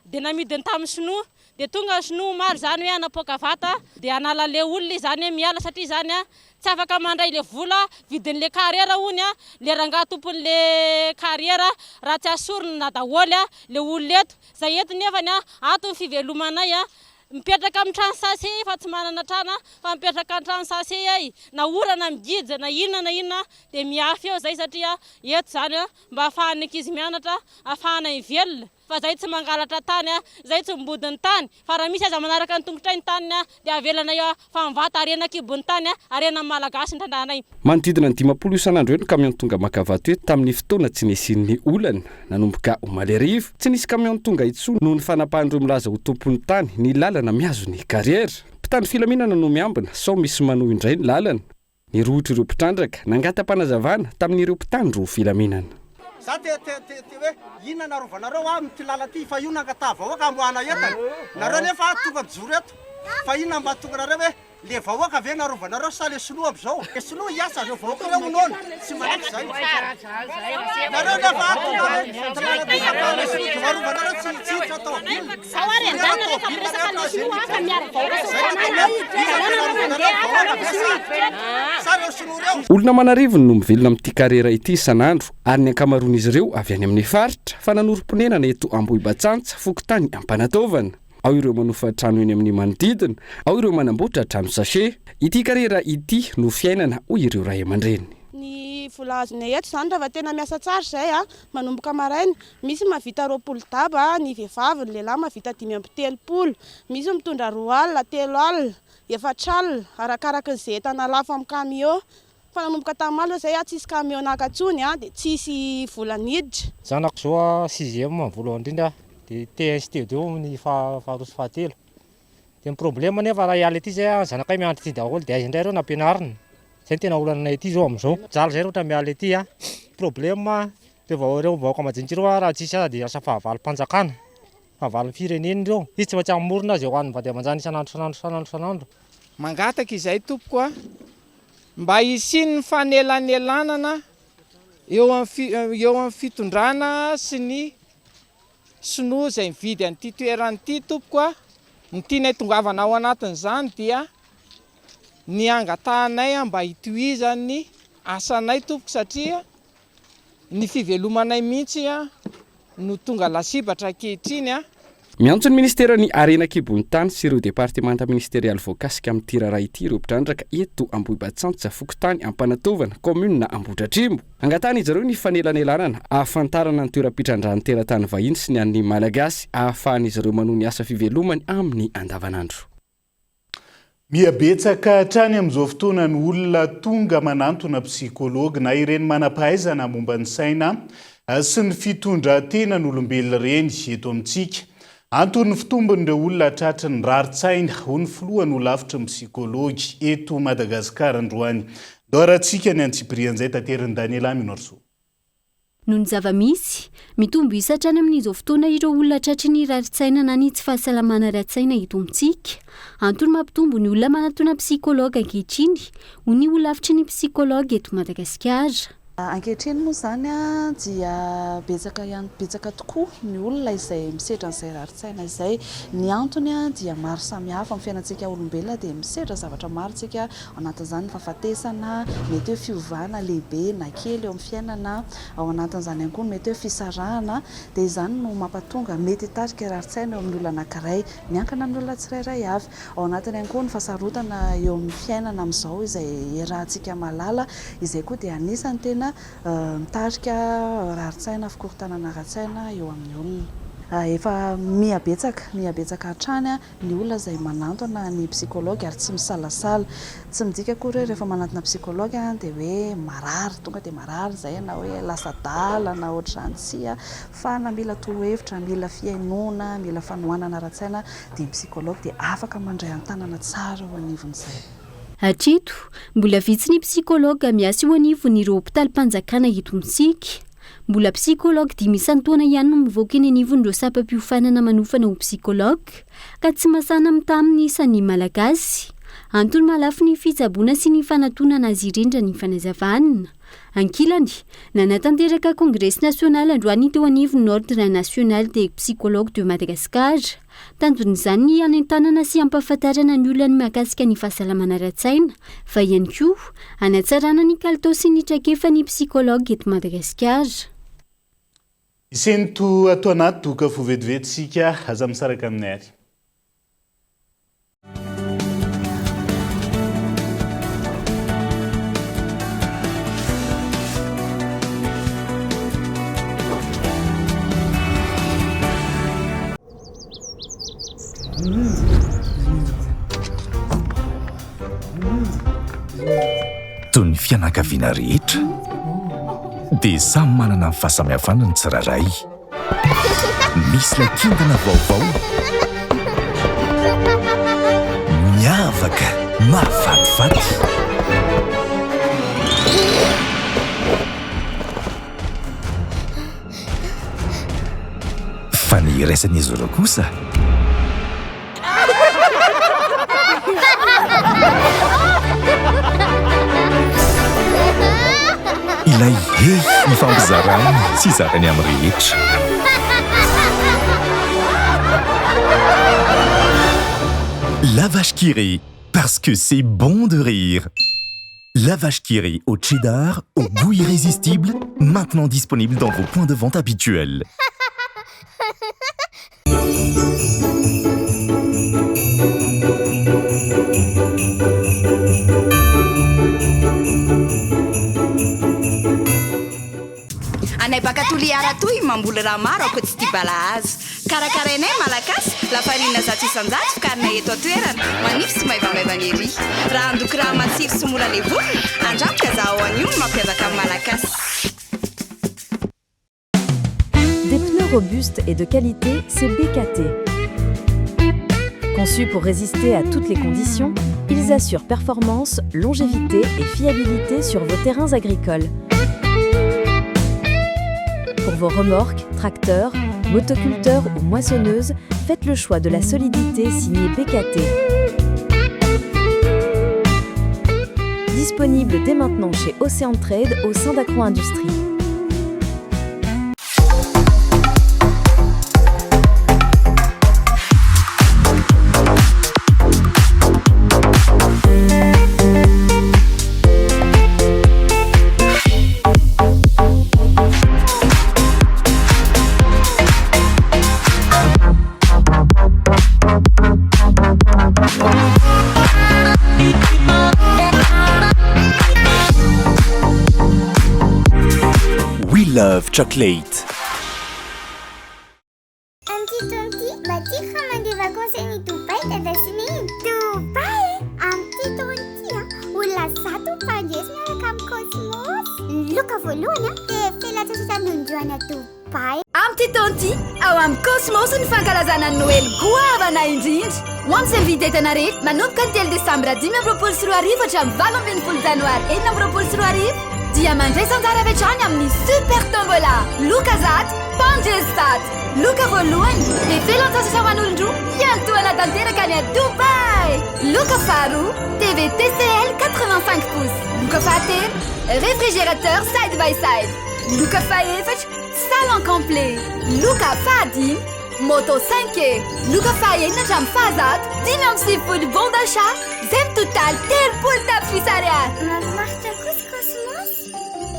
dia namidiny tamin'ny sinoa. Dia tonga ny sinoa omaly izany hoe hanapoaka vata dia hanala le olona izy izany hoe miala satria izany tsy afaka mandray le vola vidin'le carrière hono le rangahy tompon'le carrière raha tsy asorina daholo le olona eto. Izay eto nefany ato ny fivelomanay mipetraka amin'ny trano sachet fa tsy manana trano fa mipetraka an-trano sachet ay na orana migija na inona na inona dia miafy eo izay satria eto izany mba ahafahan'ny ankizy mianatra ahafahana mivelona. Fa zay tsy mangalatra tany a, zay tsy mibody ny tany, fa raha misy aza manaraka ny tongotray ny taniny a, dia avelanay eo a, fa mivata harena an-kibon'ny tany a, harena ny Malagasy ndrandrahanay. Manodidina ny 50 isan'andro eo ny camion tonga maka vato eto tamin'ny fotoana tsy nisian'ny olana. Nanomboka omaly hariva, tsy nisy camion tonga intsony noho ny fanapahan'ireo milaza ho tompon'ny tany ny lalana mihazo ny carrière. Mpitandro filaminana no miambina sao misy manohy indray ny lalana. Nirohotra ireo mpitrandraka, nangata-panazavana tamin'ireo mpitandro filaminana. Za te te te te hoe inona no arovanareo ahy amin'ity lalana ity fa io nangataha vahoaka hamoahana entana nareo nefa tonga mijoro eto fa inona mba tonga nareo hoe le vahoaka ve no arovanareo sa le sinoa amizao le sinoa hiasa reo vahoaka reo honono tsy manaiky zay nareo nefa tonga hoe ty lalana ty fa le sinoa de arovanareo tsy tsy hiditra tomobile Zao ary anjanona rehefa miresaka an'le sinoa hafa miaro vahoaka sy ny tanàna. Aleo nareo mandeha hafa reo fa sinoa hiditra eto. Olona aman'arivony no mivelona amin'ity karera ity isan'andro ary ny ankamaroan'izy ireo avy any amin'ny faritra fa nanorim-ponenana eto Ambohibatsantsa, fokontany Ampanataovana. Ao ireo manofa trano eny amin'ny manodidina, ao ireo manamboatra trano sachet. Ity karera ity no fiainana hoy ireo ray aman-dreny. Ny vola azonay eto izany raha tena miasa tsara izay manomboka maraina, Misy mahavita 20 daba ny vehivavy, ny lehilahy mahavita 35. Misy mitondra 2 alina, 3 alina, 4 alina, arakaraky ny izay entana lafo amin'ny camion. Fa nanomboka tamin'ny omaly izay tsisy camion naka intsony dia tsisy vola niditra. Zanako zao sixième voalohany indrindra dia T1 sy T2 ny faharoa sy fahatelo. Dia ny problème anefa raha hiala ety zay zanakay mianatra ety daholo dia aiza indray ireo no ampianarina? Zay no tena olanay ety zao amin'izao. Mijaly zay raha ohatra miala ety a. Problème Ireo vahoaka ireo vahoaka majinika ireo raha tsisy aza dia lasa fahavalom-panjakana, fahavalon'ny firenena ireo. Izy tsy maintsy hamorona izay hohanin'ny vady aman-janany isan'andro isan'andro isan'andro isan'andro. Mangataka izay tompoko a, mba hisian'ny fanelanelanana eo amin'ny eo amin'ny fitondrana sy ny sinoa izay mividy an'ity toerana ity tompoko a. Ny tianay tongavana ao anatin'izany dia ny hangatahanay mba hitohizan'ny asanay tompoko satria Ny fivelomanay mihitsy no tonga lasibatra ankehitriny. Miantso ny minisiteran'ny Harena an-kibon'ny tany sy ireo departemanta ministerialy voakasika amin'ity raharaha ity ireo mpitrandraka eto Ambohibatsantsa, fokontany Ampanatovana, kaominina Ambohidratrimo. Angatahan'izy ireo ny fanelanelanana ahafantarana ny toeram-pitrandrahan'ny teratany vahiny sy ny an'ny Malagasy ahafahan'izy ireo manohy ny asa fivelomany amin'ny andavanandro. Miha-betsaka hatrany amin'izao fotoana ny olona tonga manantona psychologue na ireny manam-pahaizana momba ny saina sy ny fitondran-tenan'olombelona ireny eto amintsika. Anton'ny fitombon'ireo olona tratry ny rarin-tsaina, hoy ny filohan'ny holafitry ny psychologue eto Madagasikara androany. Ndao arahantsika ny antsipirian'izay taterin'i Daniela Minoarisoa. Noho ny zava-misy, mitombo isa hatrany amin'izao fotoana ireo olona tratry ny rarin-tsaina na ny tsy fahasalamana ara-tsaina eto amintsika. Antony mampitombo ny olona manatona psychologue ankehitriny, hoy ny holafitry ny psychologue eto Madagasikara. Ankehitriny moa izany dia betsaka ihany, betsaka tokoa ny olona izay misedra an'izay rarin-tsaina izay. Ny antony dia maro samihafa, amin'ny fiainantsika olombelona dia misedra zavatra maro isika, Ao anatin'izany ny fahafatesana, mety hoe fiovana lehibe na kely eo amin'ny fiainana, ao anatin'izany ihany koa ny mety hoe fisarahana, dia izany no mampatonga, mety hitarika rarin-tsaina eo amin'ny olona anankiray, miankina amin'ny olona tsirairay avy. Ao anatiny ihany koa ny fahasarotana eo amin'ny fiainana amin'izao izay iarahantsika mahalala, izay koa dia anisan'ny tena mitarika rarin-tsaina, fikorontanana ara-tsaina eo amin'ny olona. Efa miha betsaka, miha betsaka hatrany ny olona izay manantona ny psychologue ary tsy misalasala. Tsy midika akory hoe rehefa manantona psychologue dia hoe marary, tonga dia marary izay na hoe lasa adala na ohatr'izany, tsia, fa na mila torohevitra, mila fihainoana, mila fanohanana ara-tsaina dia ny psychologue dia afaka mandray an-tanana tsara eo anivon'izay. Hatreto, mbola vitsy ny psychologue miasa eo anivon'ireo hopitalim-panjakana eto amintsika. Mbola psychologue dimy isan-taona ihany no mivoaka eny anivon'ireo sampam-piofanana manofana ho psychologue, ka tsy masana mitaha amin'ny isan'ny Malagasy. Antony mahalafo ny fitsaboana sy ny fanatonana azy ireny raha ny fanazavana. Ankilany, nanatanteraka kongresy nasionaly androany teo anivon'ny Ordre National des Psychologues de Madagascar. Tanjon'izany ny hanentanana sy hampahafantarana ny olona ny mahakasika ny fahasalamana ara-tsaina, fa ihany koa hanatsarana ny kalitao sy ny traikefan'ny psychologue eto Madagasikara. Hisento ato anaty doka fo vetivety isika, aza misaraka aminay ary. Toy ny fianakaviana rehetra, dia samy manana ny fahasamihafana ny tsirairay. Misy ilay kintana vaovao miavaka mahafatifaty. Fa ny iraisan'izy ireo kosa ilay hehy ifampizarany sy zarany amin'ny rehetra. La vache qui rit, parce que c'est bon de rire. La vache qui rit au cheddar, au goût irrésistible, maintenant disponible dans vos points de vente habituels. Anay baka Toliara toy mamboly raha maro ankoatsy ty balahazo. Karakarainay Malagasy, lafarinina 100% vokarinay eto an-toerana, manify sy maivamaivana ery. Raha handoko raha matsiro sy mora levonina, andramo ka zahao anio ny mampiavaka ny Malagasy. Des pneus robustes et de qualité, c'est BKT. Conçus pour résister à toutes les conditions, ils assurent performance, longévité et fiabilité sur vos terrains agricoles. Pour vos remorques, tracteurs, motoculteurs ou moissonneuses, faites le choix de la solidité signée BKT. Disponible dès maintenant chez Océan Trade au sein d'Acro Industrie. love chocolate. Amin'ity taona ity, mba tiako raha mandeha vacances any Dubaï dada sy neny. Dubaï! Amin'ity taona ity, olona zato mpandresy miaraka amin'ny Cosmos. Ny loka voalohany dia felan-tsasatran'olon-droa any Dubaï. Amin'ity taona ity, ao amin'ny Cosmos ny fankalazana ny Noely goavana indrindra. Ho an'izay mividy entana rehetra, manomboka ny telo desambra 2025 hatramin'ny 18 janoary 2026, dia mandraisa anjara avy hatrany amin'ny Super Tombola! Loka zato, mpandresy zato! Loka voalohany, dia felan-tsasatra ho an'olon-droa hiantohana tanteraka any Dubaï! Loka faharoa, TV TCL 85 pouces. Loka fahatelo, réfrigérateur side by side. Loka fahefatra, Salon complet. Loka fahadimy, moto cinq e. Loka fahenina hatramin'ny fahazato, 95 bon d'achat, izay mitotaly 30 tapitrisa ariary. Mahafinaritra kosa Cosmos.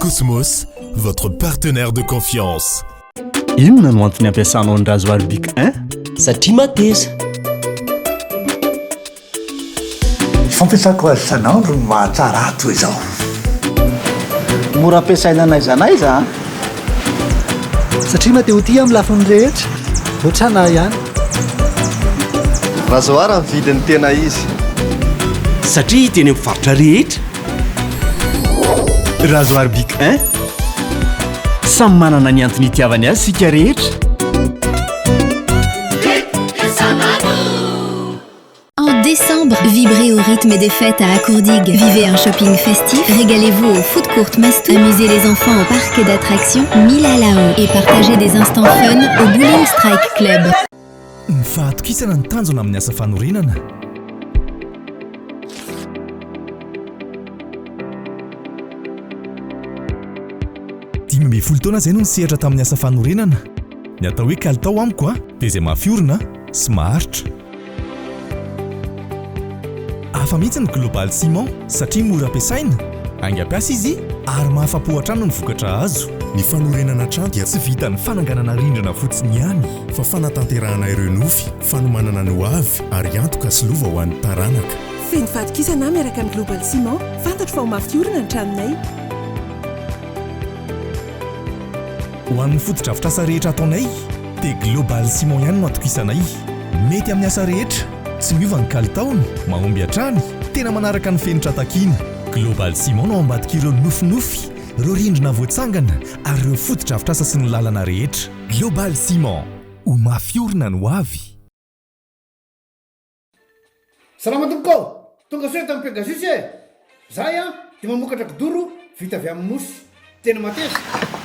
Cosmos, votre partenaire de confiance. Inona no antony ampiasanao ny rasoir Bic un? Satria mateza. Ny fampiasako azy isan'andro no mahatsara ahy toy izao. Mora ampiasaina n'aiza n'aiza an! Satria maha te ho tia amin'ny lafiny rehetra, ohatrana ahy ihany. Rasoir ny vidiny tena izy. Satria hita eny amin'ny faritra rehetra. Rasoir Bic un. Samy manana ny antony itiavany azy isika rehetra. En décembre, vibrez au rythme des fêtes à Akourdigue. Vivez un shopping festif, régalez-vous au food court Mastou, amusez les enfants au parc d'attractions Milalao et partagez des instants fun au Bowling Strike Club. Ny fahatokisana ny tanjona amin'ny asa fanorenana. 15 taona izay no nisehatra tamin'ny asa fanorenana. Ny atao hoe kalitao amiko dia izay mafy orina sy maharitra. Hafa mihitsy ny Global Ciment satria mora ampiasaina, haingam-piasa izy ary mahafa-po hatrany ny vokatra azo. Ny fanorenana trano dia tsy vitan'ny fananganana rindrina fotsiny ihany, fa fanatanterahana ireo nofy, fanomanana ny ho avy ary antoka sy lova ho an'ny taranaka. Feno fahatokisana aho miaraka amin'ny Global Ciment, fantatro fa ho mafy orina ny tranonay. Ho an'ny fotodrafitrasa rehetra ataonay dia Global Ciment ihany no atokisanay. Mety amin'ny asa rehetra, tsy miova ny kalitaony, mahomby hatrany, tena manaraka ny fenitra takiana. Global Ciment no ao ambadik'ireo nofinofy, ireo rindrina voatsangana ary ireo fotodrafitrasa sy ny lalana rehetra. Global Ciment, ho mafy orina ny ho avy. Salama tompoko ô! Tonga soa eto amin'ny Pegasus e! Zahay an dia mamokatra kidoro vita avy amin'ny mousse. Tena mateza,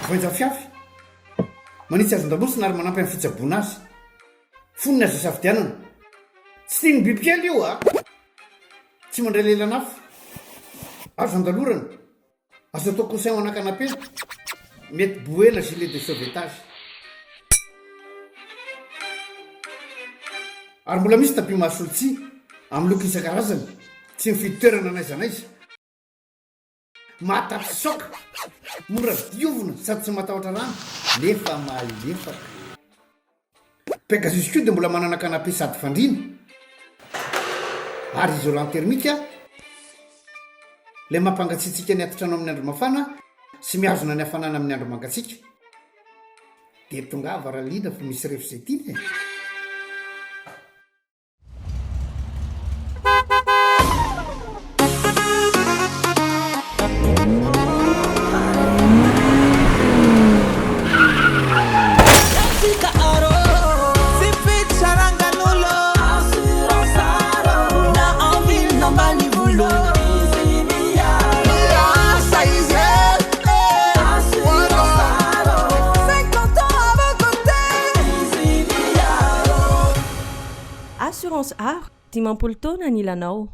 voainja fiafy. Manitsy hazon-damosina ary manampy amin'ny fitsaboana azy. Fonony azo isafidianana. Tsy tian'ny bibikely io a! Tsy mandray lelan'afo. Azo andalorana. Azo atao coussin ho ana canapé, mety bouée na gilet de sauvetage. Ary mbola misy tapis mahasolo tsihy, amin'ny loko isan-karazany, tsy mifidy toerana n'aiza n'aiza. Mahatapy choc, mora diovina sady tsy matahotra rano nefa malefaka. Pegasus koa dia mbola manana canapé sady fandriana ary isolant thermique ilay mampangatsiatsiaka ny atitrano amin'ny andro mafana sy mihazona ny hafanana amin'ny andro mangatsiaka. Dia tongava raha liana fa misy ref izay tiana e! Assurance Aro, 50 taona anilanao.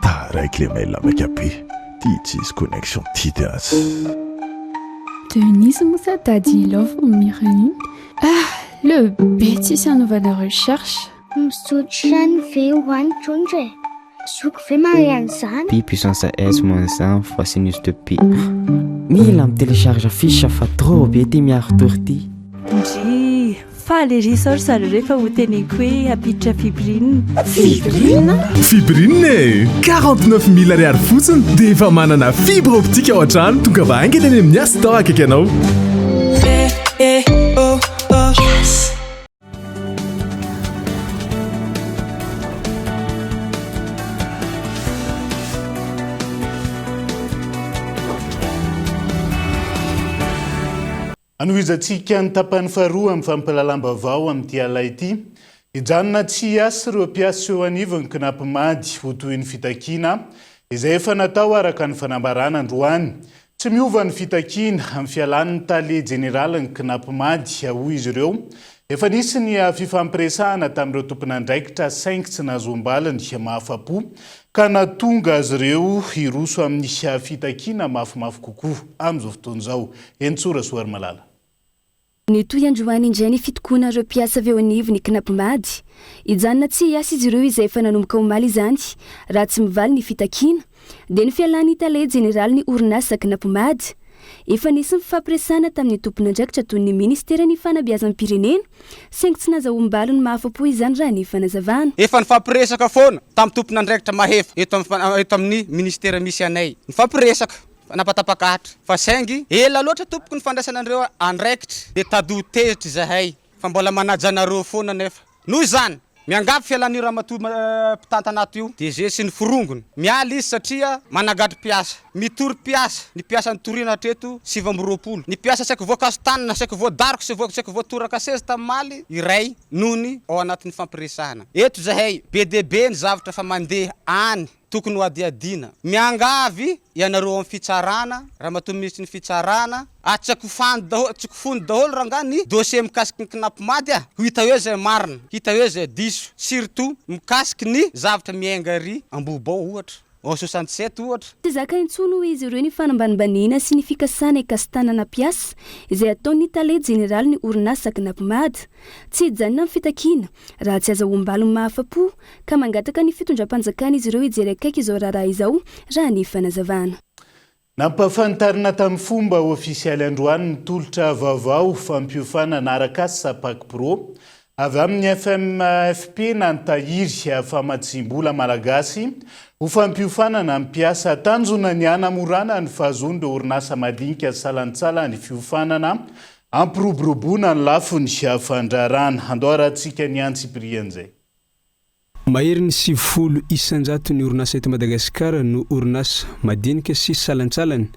Taraiky le mail maika be, ty tsisy connexion ty tena tsy. Denise moa sa Daddy Love no mihira an'iny? Ah, le be tsisy hanaovana recherche. Misotro rano ve ho any trondro e? Zoky ve mahay an'izany? Pi puissance s moins 1 fois sinus de pi. Mila mi-télécharge fiche fa trop be ty miaro tour ty. Ndrii! Faly ery izao ry zareo rehefa ho teneniko hoe hampiditra fibrine. Fibrine? Fibrine e! 49 mille ariary fotsiny dia efa manana fibre optique ao an-trano. Tongava haingana eny amin'ny Astor akaiky anao. Yes! Hanohizantsika ny tapany faharoa amin'ny fampahalalam-baovao amin'ity alina ity. Hijanona tsy hiasa ireo mpiasa eo anivon'ny Cnapmad ho tohin'ny fitakiana izay efa natao araka ny fanambarana androany. Tsy miova ny fitakiana amin'ny fialan'ny tale jeneralin'ny Cnapmad, hoy izy ireo. Efa nisy ny fifampiresahana tamin'ireo tompon'andraikitra saingy tsy nahazoam-baliny mahafa-po ka nahatonga azy ireo hiroso amin'ny fitakiana mafimafy kokoa amin'izao fotoana izao. Henintsoa Rasoarimalala. Nitohy androany indray ny fitokonan'ireo mpiasa avy eo anivon'ny Cnapmad. Hijanona tsy hiasa izy ireo izay efa nanomboka omaly izany raha tsy mivaly ny fitakiana, dia ny fialan'ny tale jeneralin'ny orinasa Cnapmad. Efa nisy ny fifampiresahana tamin'ny tompon'andraikitra toy ny ministeran'ny fanabeazam-pirenena, saingy tsy nazahoam-baliny mahafa-po izany raha ny fanazavana. Efa nifampiresaka foana tamin'ny tompon'andraikitra mahefa eto eto amin'ny ministera misy anay. Nifampiresaka. Napatapakahatra fa saingy ela loatra tompoko ny fandraisana an'ireo andraikitra dia tady ho tezitra izahay fa mbola manaja anareo foana nefa. Noho izany, miangavy fialan'io ramatoa mpitantana ato io, DG sy ny forongony. Miala izy satria managadra mpiasa, mitory mpiasa, ny mpiasa nitoriana hatreto 29, ny mpiasa saiky voakaso-tanana, saiky voadaroka sy saiky voatoraka seza tamimaly iray noho ny ao anatin'ny fampiresahana. Eto izahay, be dia be ny zavatra fa mandeha any. Tokony ho hadihadiana. Miangavy ianareo ao amin'ny fitsarana, ramatoa minisitry ny fitsarana, atsakofano daholo, atsokofony daholo rangahy ny dossier mikasiky ny Cnapmad a! Ho hita eo izay marina, hita eo izay diso, surtout mikasiky ny zavatra miainga ary Ambohibao ohatra, ao 67 ohatra. Tsy zaka intsony hoy izy ireo ny fanambanimbaniana sy ny fikasana hikasi-tanana mpiasa izay ataon'ny tale jeneralin'ny orinasa Cnapmad. Tsy hijanona amin'ny fitakiana raha tsy azahoam-baliny mahafa-po ka mangataka ny fitondram-panjakana izy ireo hijery akaiky izao raharaha izao, raha ny fanazavana. Nampahafantarina tamin'ny fomba ofisialy androany ny tolotra vaovao fampiofanana arak'asa Pac Pro avy amin'ny FMFP na ny Tahiry famatsiam-bola malagasy ho fampiofanana ny mpiasa. Tanjona ny hanamorana ny fahazoan'ireo orinasa madinika salantsalany fiofanana hampiroboroboana ny lafiny fandraharahana. Andao arahantsika ny antsipirian'izay. Maherin'ny 90 isan-jaton'ny orinasa eto Madagasikara no orinasa madinika sy salantsalany.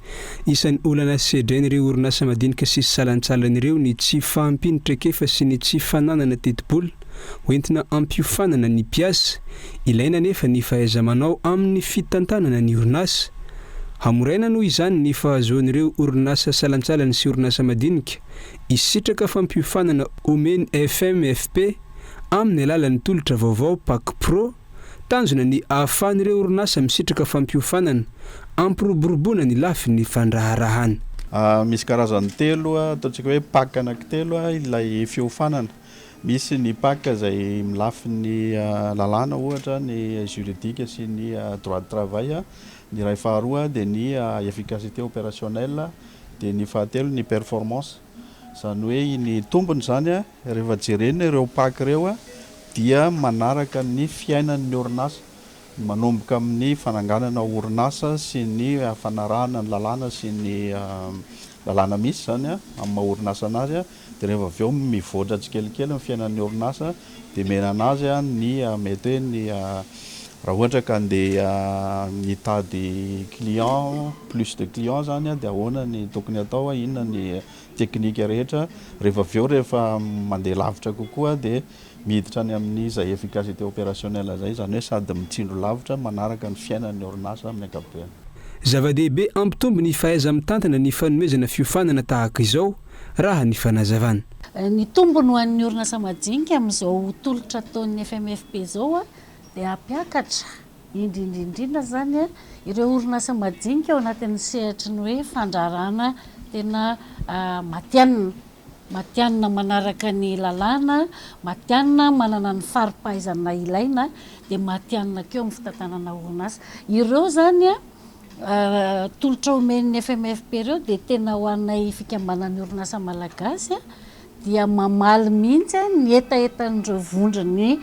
Isan'ny olana sedrain'ireo orinasa madinika sy salantsalany ireo ny tsy fahampian'ny traikefa sy ny tsy fananana tetibola hoentina hampiofanana ny mpiasa. Ilaina anefa ny fahaiza-manao amin'ny fitantanana ny orinasa. Hamoraina noho izany ny fahazoan'ireo orinasa salantsalany sy orinasa madinika hisitraka fampiofanana omen'ny FMFP amin'ny alalan'ny tolotra vaovao Pac Pro, tanjona ny ahafahan'ireo orinasa misitraka fampiofanana ampiroboroboana ny lafiny fandraharahana. Misy karazany telo, ataontsika hoe pack anankitelo ilay fiofanana. Misy ny pack izay milafin'ny lalàna ohatra, ny juridique sy ny droit de travail. Ny iray faharoa dia ny efficacité opérationnelle, dia ny fahatelo ny performance. Izany hoe ny tombony izany rehefa jerena ireo pack ireo dia manaraka ny fiainan'ny orinasa, manomboka amin'ny fananganana orinasa sy ny fanarahana ny lalàna sy ny lalàna misy izany amin'ny maha orinasa anazy dia rehefa avy eo mivoatra tsikelikely ny fiainan'ny orinasa dia omena anazy ny mety hoe ny raha ohatra ka andeha hitady client plus de client izany dia ahoana ny tokony atao, inona ny teknika rehetra, rehefa avy eo rehefa mandeha lavitra kokoa dia miditra any amin'ny izay efficacité opérationnelle izay, izany hoe sady mitsindro lavitra manaraka ny fiainan'ny orinasa amin'ny ankapobeny. Zava-dehibe hampitombo ny fahaiza-mitantana ny fanomezana fiofanana tahaka izao, raha ny fanazavana. Ny tombony ho an'ny orinasa madinika amin'izao tolotra ataon'ny FMFP izao dia hampiakatra Indrindra indrindra izany ireo orinasa madinika ao anatin'ny sehatry ny hoe fandraharahana tena matihanina, matihanina manaraka ny lalàna, matihanina manana ny fari-pahaizana ilaina dia matihanina koa eo amin'ny fitantanana orinasa. Ireo izany tolotra omen'ny FMFP ireo dia tena ho anay fikambanan'ny orinasa malagasy. dia mamaly mihitsy ny hetahetan'ireo vondron'ny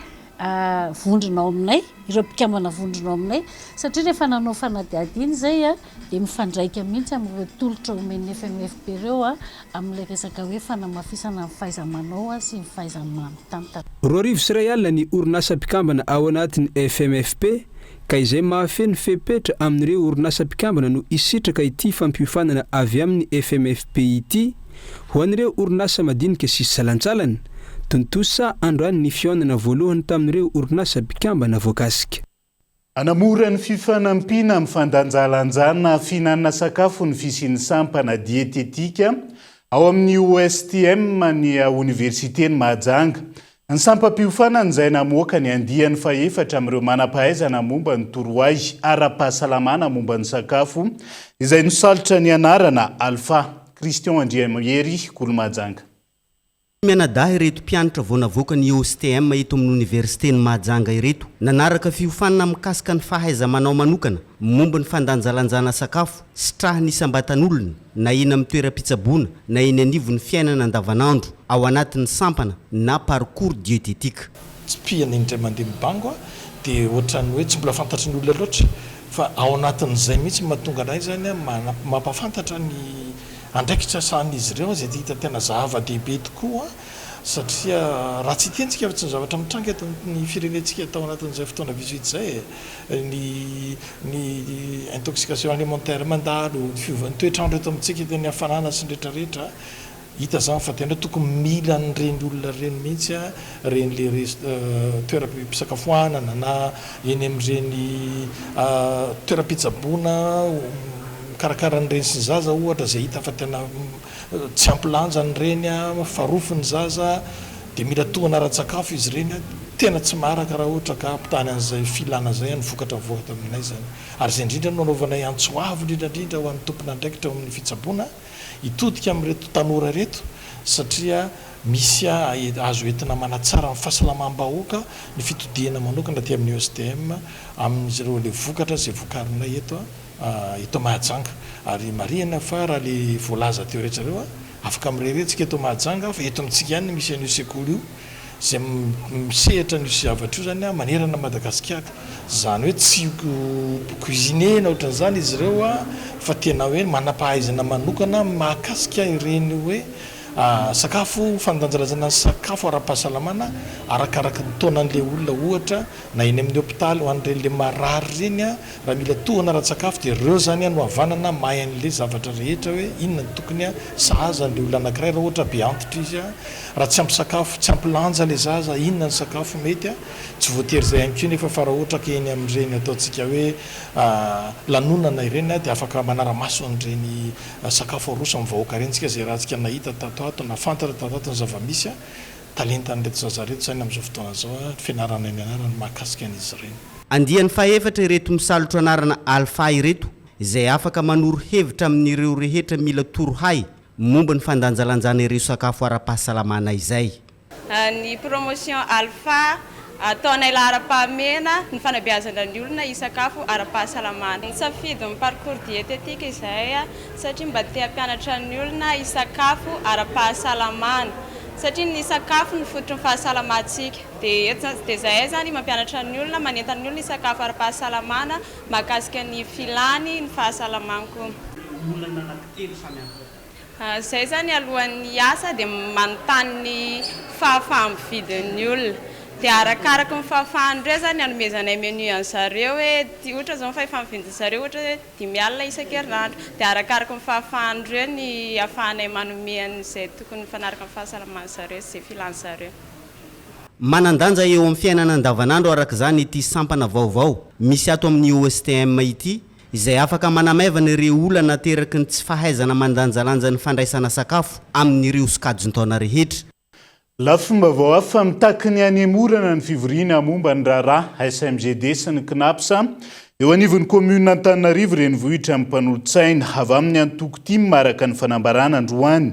vondrona ao aminay, ireo mpikambana vondrona ao aminay, satria rehefa nanao fanadihadiana izay dia mifandraika mihitsy amin'ireo tolotra omen'ny FMFP ireo amin'ilay resaka hoe fanamafisana ny fahaiza-manao sy ny fahaiza-mitantana. 2100 ny orinasa mpikambana ao anatin'ny FMFP ka izay mahafeno fepetra amin'ireo orinasa mpikambana no hisitraka ity fampiofanana avy amin'ny FMFP ity ho an'ireo orinasa madinika sy salantsalany. Tontosa androany ny fihaonana voalohany tamin'ireo orinasa mpikambana voakasika. Hanamora ny fifanampiana amin'ny fandanjalanjana fihinanana sakafo ny fisian'ny sampana dietetika ao amin'ny OSTM ny Oniversiten'i Mahajanga. Ny sampam-piofanana izay namoaka ny andiany fahefatra amin'ireo manam-pahaizana momba ny torohay ara-pahasalamana momba ny sakafo izay nisalotra ny anarana Alpha. Christian Andriamihery, Kolo Mahajanga. Mianadahy ireto mpianatra vao navoaka ny OSTM eto amin'ny Oniversiten'i Mahajanga ireto. Nanaraka fiofanana mikasika ny fahaiza-manao manokana momba ny fandanjalanjana sakafo sitrahan'ny isam-batan'olona na eny amin'ny toeram-pitsaboana na eny anivon'ny fiainana andavanandro ao anatin'ny sampana na parcours diététique. Tsipihana indray mandeha mibango dia ohatran'ny hoe tsy mbola fantatry ny olona loatra fa ao anatin'izay mihitsy no mahatonga anay izany mampahafantatra ny andraikitra sahanin'izy ireo izay hita tena zava-dehibe tokoa satria raha tsy hitentsika fa tsy ny zavatra mitranga eto amin'ny firenentsika tao anatin'izay fotoana vitsivitsy izay e, ny ny intoxication alimentaire mandalo, ny fiovan'ny toetr'andro eto amintsika, ny hafanana sy ny rehetrarehetra. Hita zany fa tena tokony mila an'ireny olona ireny mihitsy ireny le rest toeram-pisakafoanana na eny amin'ireny toeram-pitsaboana mikarakara ny reny sy ny zaza ohatra izay hita fa tena tsy ampy lanja ny reny, farofy ny zaza dia mila tohana ara-tsakafo izy ireny, tena tsy maharaka raha ohatra ka ampitahany an'izay filana izay ny vokatra mivoaka ato aminay izany. Ary izay indrindra no anaovanay antso avo indrindra indrindra ho an'ny tompon'andraikitra ao amin'ny fitsaboana, hitodika amin'ireto tanora ireto satria misy azo entina manatsara ny fahasalamam-bahoaka ny fitodihana manokana aty amin'ny ESTM amin'ireo ilay vokatra izay vokarinay eto eto Mahajanga ary marihina fa raha ilay voalaza teo rehetra ireo afaka mirehareha tsika eto Mahajanga fa eto amintsika ihany no misy an'io sekoly io izay misehatra an'io zavatra io zany manerana an'i Madagasikara. Izany hoe tsy cuisinier na ohatran'izany izy ireo fa tena hoe manam-pahaizana manokana mahakasika ireny hoe sakafo, fandanjalanjana ny sakafo ara-pahasalamana arakaraky ny taonan'ilay olona ohatra na eny amin'ny hopitaly ho an'ireny le marary ireny Raha mila tohana ara-tsakafo dia ireo izany no havanana mahay an'ilay zavatra rehetra hoe inona no tokony sahaza an'ilay olona anankiray raha ohatra be antitra izy, raha tsy ampy sakafo, tsy ampy lanja ilay zaza, inona ny sakafo mety, tsy voatery izay ihany koa nefa fa raha ohatra ka eny amin'ireny ataontsika hoe lanonana ireny dia afaka manara-maso an'ireny sakafo aroso amin'ny vahoaka ireny isika izay raha tsika nahita tato ato na fantatra tato ato ny zava-misy, talentan'ireto zaza ireto izany amin'izao fotoana izao, ny fianarana eny anarany mahakasika an'izy ireny. Andiany fahefatra ireto misalotra anarana Alpha ireto izay afaka manoro hevitra amin'ireo rehetra mila torohay momba ny fandanjalanjana ireo sakafo ara-pahasalamana izay. Ny promotion Alpha, ataonay laharam-pahamehana ny fanabeazana ny olona hisakafo ara-pahasalamana. Nisafidy ny parcours diététique izahay satria mba te hampianatra ny olona hisakafo ara-pahasalamana satria ny sakafo no fototry ny fahasalamantsika. Dia eto izany, dia izahay izany mampianatra ny olona, manentana ny olona hisakafo ara-pahasalamana mahakasika ny filany, ny fahasalamany koa. Olana anankitelo samy hafa. Izay izany alohan'ny hiasa dia manontany ny fahafaha-mividin'ny olona. Dia arakaraky ny fahafahan'ireo izany anomezanay menu an'zareo hoe ohatra izao ny fahefa-mividin'zareo ohatra hoe 50 isan-kerinandro. Dia arakaraky ny fahafahan'ireo ny ahafahanay manome an'izay tokony mifanaraka amin'ny fahasalaman'zareo sy izay filan'zareo. Manan-danja eo amin'ny fiainana andavanandro araka izany ity sampana vaovao misy ato amin'ny OSTM ity izay afaka manamaivana ireo olana ateraky ny tsy fahaizana mandanjalanja ny fandraisana sakafo amin'ireo sokajin-taona rehetra. Lafim-baovao hafa mitaky ny hanemorana ny fivoriana momba ny raharaha SMGD sy ny Cnaps eo anivon'ny kaominina Antananarivo renivohitra ny mpanolotsaina avy amin'ny antoko tim araka ny fanambarana androany.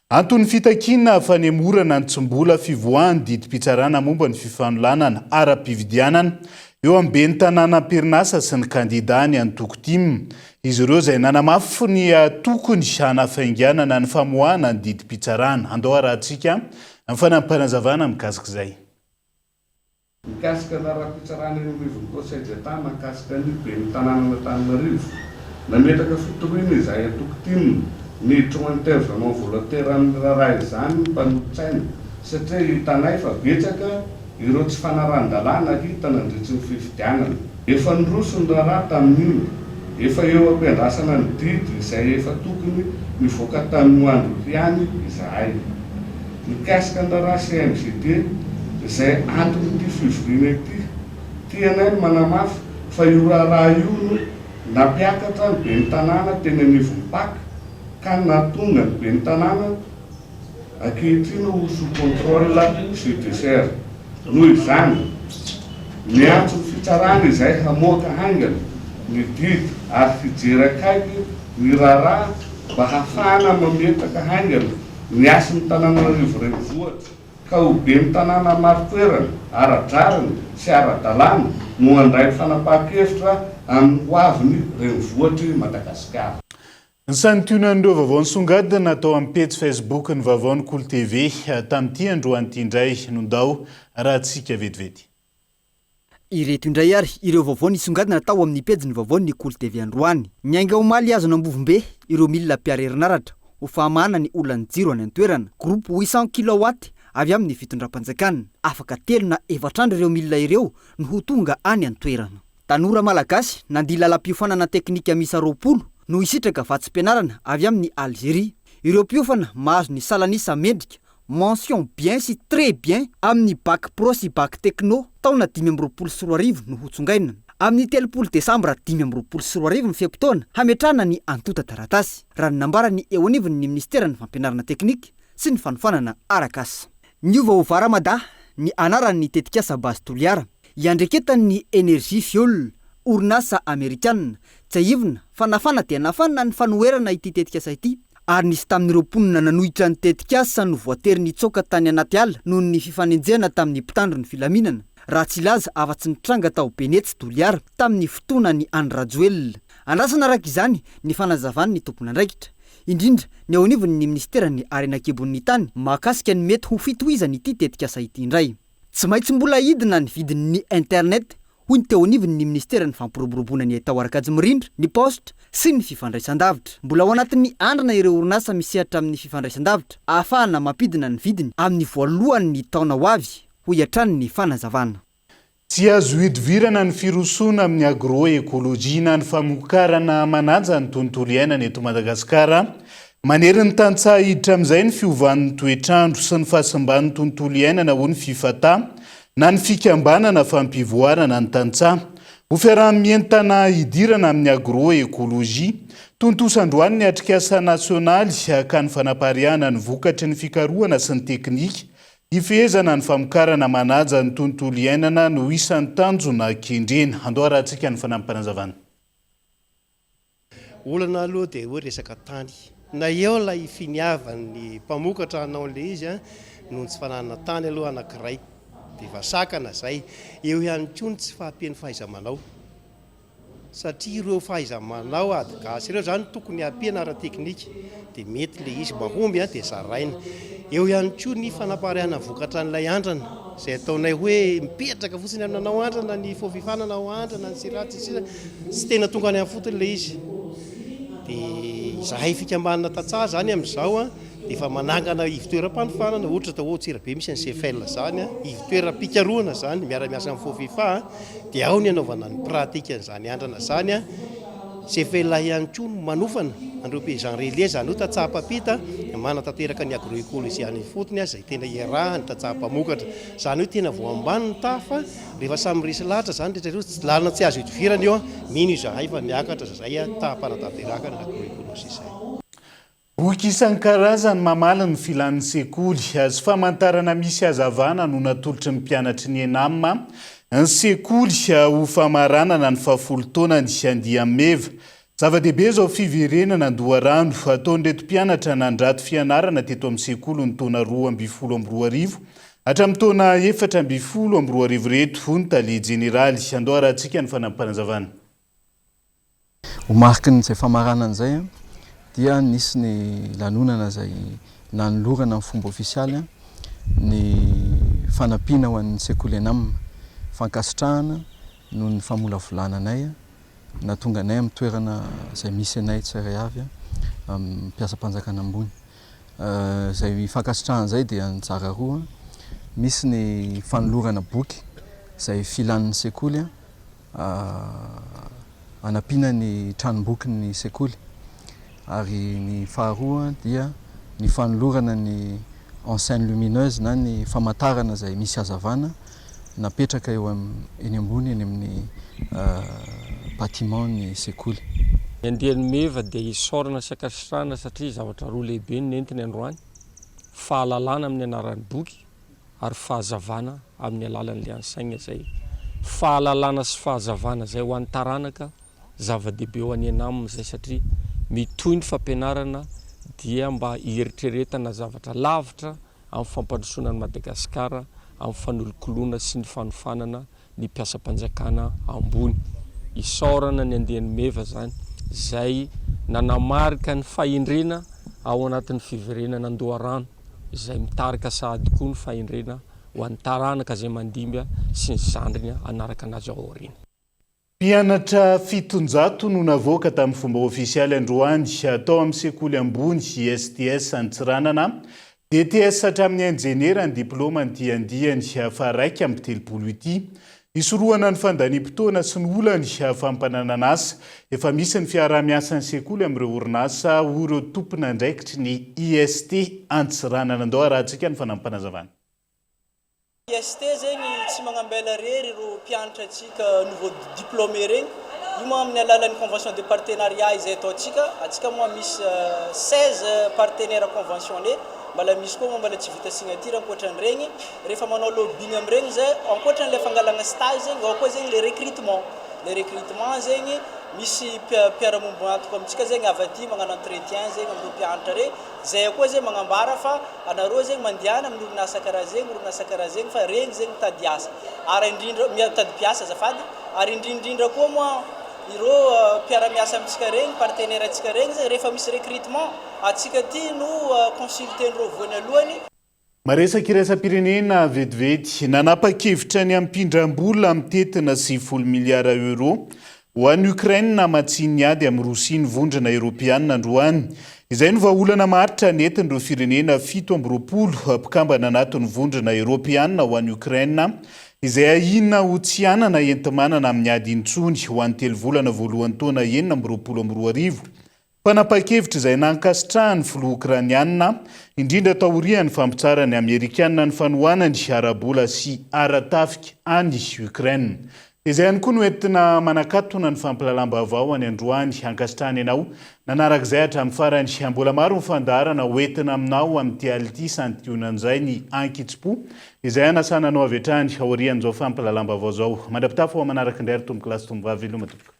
Anton'ny fitakiana fanemorana ny tsy mbola fivoahan'ny didim-pitsarana momba ny fifanolanana ara-pividianana. eo amin'ny ben'ny tanàna am-perinasa sy ny kandidà ny antoko tim. Izy ireo izay nanamafy ny tokony hanafainganana ny famoahana ny didim-pitsarana. Andao harahantsika ny fanampim-panazavana mikasika izay. Mikasika ny raharaham-pitsarana eny anivon'ny Conseil d'Etat mahakasika ny ben'ny tanànan'Antananarivo, nametraka fitoriana izahay antoko tim niditra ho intervenant volontaire amin'ny raharaha izany ny mpanolotsaina satria hitanay fa betsaka ireo tsy fanarahan-dalàna hita nandritry ny fifidianana. Efa niroso ny raharaha tamin'iny, efa eo am-piandrasana ny didy izay efa tokony nivoaka tamin'io andro io ihany izahay. Mikasika ny raharaha CMGD izay anton'ity fivoriana ity, tianay ny manamafy fa io raharaha io no nampiakatra ny ben'ny tanàna teny anivon'ny Pac ka nahatonga ny ben'ny tanàna ankehitriny ho sous contrôle judiciaire. Noho izany, miantso ny fitsarana izay hamoaka haingana ny didy ary hijery akaiky ny raharaha mba hahafahana mametraka haingana ny hasin'ny tanànan'Arivo Renivohitra ka ho ben'ny tanàna marin-toerana, ara-drariny sy ara-dalàna no handray ny fanapahan-kevitra amin'ny ho avin'ny renivohitr'i Madagasikara. Ny santionan'ireo vaovao nisongadina tao amin'ny pejy Facebook ny vaovaon'ny Kolo TV tamin'ity androany ity indray no ndao arahantsika vetivety. Ireto indray ary ireo vaovao nisongadina tao amin'ny pejin'ny vaovaon'ny Kolo TV androany. Niainga omaly hihazo an'Ambovombe ireo milina mpiara herinaratra ho fahamahana ny olan'ny jiro any an-toerana. Groupe 800 kilowatt avy amin'ny fitondram-panjakana. Afaka telo na efatra andro ireo milina ireo no ho tonga any an-toerana. Tanora Malagasy nandia lalam-piofanana teknika miisa 20 no hisitraka vatsim-pianarana avy amin'i Alzeria. Ireo mpiofana mahazo ny salan'isa mendrika, mention bien sy très bien, amin'ny Bac pro sy Bac techno taona 2025 no hotsongaina. Amin'ny 30 desambra 2025 ny fe-potoana hametrahana ny antontan-taratasy, raha ny nambaran'ny eo anivon'ny minisiteran'ny fampianarana teknika sy ny fanofanana arak'asa. Niova ho Varamada ny anaran'ny tetikasa Base Toliara. Iandreketan'ny Energy Fuel, orinasa amerikanina. Tsiahivina fa nafana dia nafana ny fanoherana ity tetikasa ity, ary nisy tamin'ireo mponina nanohitra ny tetikasa no voatery nitsoaka tany anaty ala noho ny fifanenjehana tamin'ny mpitandro ny filaminana, raha tsy hilaza afa-tsy ny tranga tao Benetsy Toliara tamin'ny fotoanan'i Andry Rajoelina. Andrasana araka izany ny fanazavan'ny tompon'andraikitra, indrindra ny eo anivon'ny minisiteran'ny Harena an-kibon'ny tany mahakasika ny mety ho fitohizan'ity tetikasa ity indray. Tsy maintsy mbola hidina ny vidin'ny internet, hoy ny teo anivon'ny minisiteran'ny Fampiroboroboana ny haitao ara-kajy mirindra, ny paositra sy ny fifandraisandavitra. Mbola ao anatin'ny andrana ireo orinasa misehatra amin'ny fifandraisandavitra ahafahana mampidina ny vidiny amin'ny voalohan'ny taona ho avy, hoy hatrany ny fanazavana. Tsy azo ihodivirana ny firosoana amin'ny agroécologie na ny famokarana manaja ny tontolo iainana eto Madagasikara. Manery ny tantsaha hiditra amin'izay ny fiovan'ny toetr'andro sy ny fahasimban'ny tontolo iainana hoy ny Fifata na ny fikambanana fampivoarana ny tantsaha. Ho fiaraha-mientana hidirana amin'ny agroécologie. Tontosa androany ny atrikasa nasionaly ka ny fanapariahana ny vokatry ny fikarohana sy ny teknika Hifehezana ny famokarana manaja ny tontolo iainana no isan'ny tanjona kendrena. Andao harahantsika ny fanampim-panazavana. Olana aloha dia hoe resaka tany. Na eo ilay finiavan'ny mpamokatra hanao an'ilay izy noho ny tsy fananana tany aloha anankiray dia efa sakana izay. Eo ihany koa ny tsy fahampian'ny fahaiza-manao. Satria ireo fahaiza-manao ady gasy ireo izany tokony hampiana ara-teknika dia mety ilay izy mahomby dia zaraina. Eo ihany koa ny fanapariahana vokatra an'ilay andrana izay ataonay hoe mipetraka fotsiny amin'ny nanao andrana ny Fofifa nanao andrana ny Sira sy ny sisa tsy tena tonga any amin'ny fotony ilay izy. Dia izahay fikambanana tantsaha izany amin'izao dia efa manangana ivon-toeram-panofanana ohatra atao hoe Antsirabe misy ny CFL izany, ivon-toeram-pikarohana izany miara-miasa amin'ny Fofifa. Dia ao ny anaovana ny pratique an'izany andrana izany an. CFL ihany koa no manofana an'ireo paysans relais, izany hoe tantsaha mpampita manatanteraka ny agroécologie any ifotony izay tena iarahan'ny tantsaha mpamokatra. Izany hoe tena voambany ny taha fa rehefa samy resy lahatra izany rehetra ireo, lalana tsy azo idivirana io an, mino izahay fa miakatra izay taham-panatanterahana ny agroécologie izay. Boky isan-karazany mamaly ny filan'ny sekoly sy famantarana misy hazavana no natolotry ny mpianatry ny Enam ny sekoly ho famaranana ny fahafolo taonany andiany meva. Zava-dehibe izao fiverenana an-doharano ataon'ireto mpianatra nandrato fianarana teto amin'ny sekoly ny taona 2012. hatramin'ny taona 2014 ireto, hoy ny tale jeneraly. Andao harahantsika ny fanampim-panazavana. Ho marikin'izay famaranana izay dia nisy ny lanonana izay nanolorana amin'ny fomba ofisialy ny fanampiana ho an'ny sekoly ENAM. Fankasitrahana noho ny famolavolana anay nahatonga anay amin'ny toerana izay misy anay tsirairay avy amin'ny mpiasam-panjakana ambony. Izay fankasitrahana izay dia nizara roa, misy ny fanolorana boky izay filan'ny sekoly hanampiana ny tranombokin'ny sekoly ary ny faharoa dia ny fanolorana ny enseigne lumineuse na ny famantarana izay misy hazavana napetraka eo eny ambony eny amin'ny bâtiment ny sekoly. Ny andiany meva dia isaorana sy ankasitrahana satria zavatra roa lehibe no nentiny androany, fahalalana amin'ny anaran'ny boky ary fahazavana amin'ny alalan'ilay enseigne izay fahalalana sy fahazavana izay ho an'ny taranaka zava-dehibe ho an'i Enam izay satria mitohy ny fampianarana dia mba hieritreretana zavatra lavitra amin'ny fampandrosoana an'i Madagasikara amin'ny fanolokoloana sy ny fanofanana ny mpiasam-panjakana ambony. Isaorana ny andiany Meva izany izay nanamarika ny fahendrena ao anatin'ny fiverenana an-doharano izay mitarika sahady koa ny fahendrena ho an'ny taranaka izay mandimby sy ny zandriny hanaraka anazy ao aoriana. Mpianatra 700 no navoaka tamin'ny fomba ofisialy androany tao amin'ny sekoly ambony ISTS Antsiranana DTS hatramin'ny injeniera ny diplaoman'ity andiany faha-31 ity. Hisorohana ny fandaniam-potoana sy ny olany fampananan'asa. Efa misy ny fiaraha-miasan'ny sekoly amin'ireo orinasa ho ireo tompon'andraikitry ny IST Antsiranana. Andao harahantsika ny fanampinazavana. IST zegny tsy magnambela rery ireo mpianatra antsika nouveau diplômé regny, io moa amin'ny alalan'ny convention de partenariat izay ataontsika, antsika moa misy 16 partenaires conventionnés, mbola misy koa moa mbola tsy vita signature ankoatran'iregny, rehefa manao lobbying amin'iregny zay, ankoatran'ilay fangalagna stage zegny, ao koa zegny le recrutement, le recrutement zegny misy mpiara-miombon'antoka amintsika zegny avy aty magnano entretien zegny amin'ireo mpianatra regny, Zay koa zegny magnambara fa anareo zegny mandehana amin'ny orinasa karaha zegny, orinasa karaha zegny fa regny zegny mitady asa ary indrindra mitady mpiasa azafady ary indrindrindra koa moa ireo mpiara-miasa amintsika regny, partenaire antsika regny zegny rehefa misy recrutement antsika aty no consulter-ndreo voanalohany. Maresaka iraisam-pirenena vetivety, nanapa-kevitra ny hampindram-bola mitentina 90 miliara euros ho an'i Ukraine hamatsiany ny ady amin'i Rosia ny Vondrona Eoropeana androany. Izay no vahaolana maharitra nentin'ireo firenena 27 mpikambana anatin'ny Vondrona Eoropeana ho an'i Ukraine izay ahiana ho tsy hanana enti-manana amin'ny ady intsony ho an'ny telo volana voalohan'ny taona 2026. Fanapahan-kevitra izay nankasitrahan'ny filoha Okrainiana, indrindra taorian'ny fampitsaran'ny Amerikana ny fanohanany ara-bola sy ara-tafika an'i Ukraine. Dia izay ihany koa no entina manakatona ny fampilalam-baovao any androany. Ankasitrahana ianao nanaraka izay hatramin'ny farany. Mbola maro ny fandaharana ho entina aminao amin'ity alina ity santionan'izay ny ankitsim-po izay hanasana anao avy hatrany aorian'izao fampilalam-baovao izao. Mandra-pitafa ho amin'ny manaraka indray ry tompokolahy sy tompovavy. Veloma tompoko.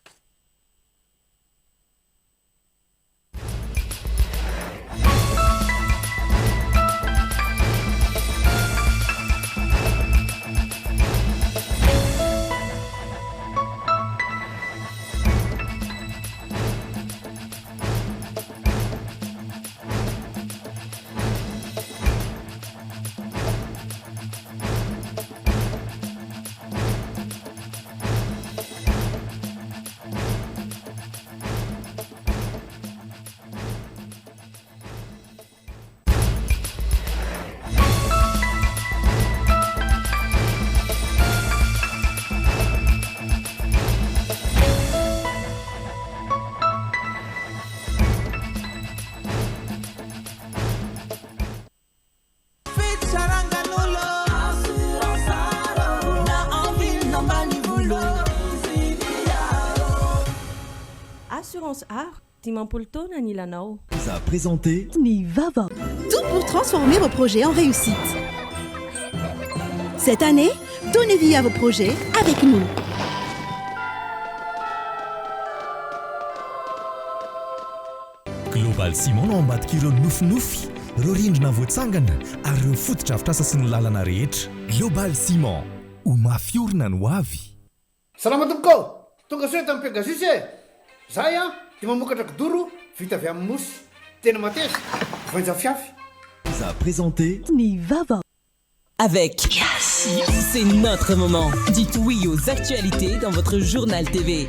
Assurance Art, 50 taona anilanao. Vous a présenté Ny vaovao. Tout pour transformer vos projets en réussite. Cette année, donnez vie à vos projets avec nous. Global Ciment no ambadik'ireo nofinofy. ireo rindrina voatsangana ary ireo fotodrafitrasa sy ny lalana rehetra. Global Ciment, ho mafy orina ny ho avy. Salama tompoko ô! Tonga soa eto amin'ny Pegasus e! Zahay an dia mamokatra kidoro vita avy amin'ny mousse. Tena mateza, voainja fiafy. Vous a présenté. Ny vaovao. Avec Yes. C'est notre moment. Dites oui aux actualités dans votre journal TV.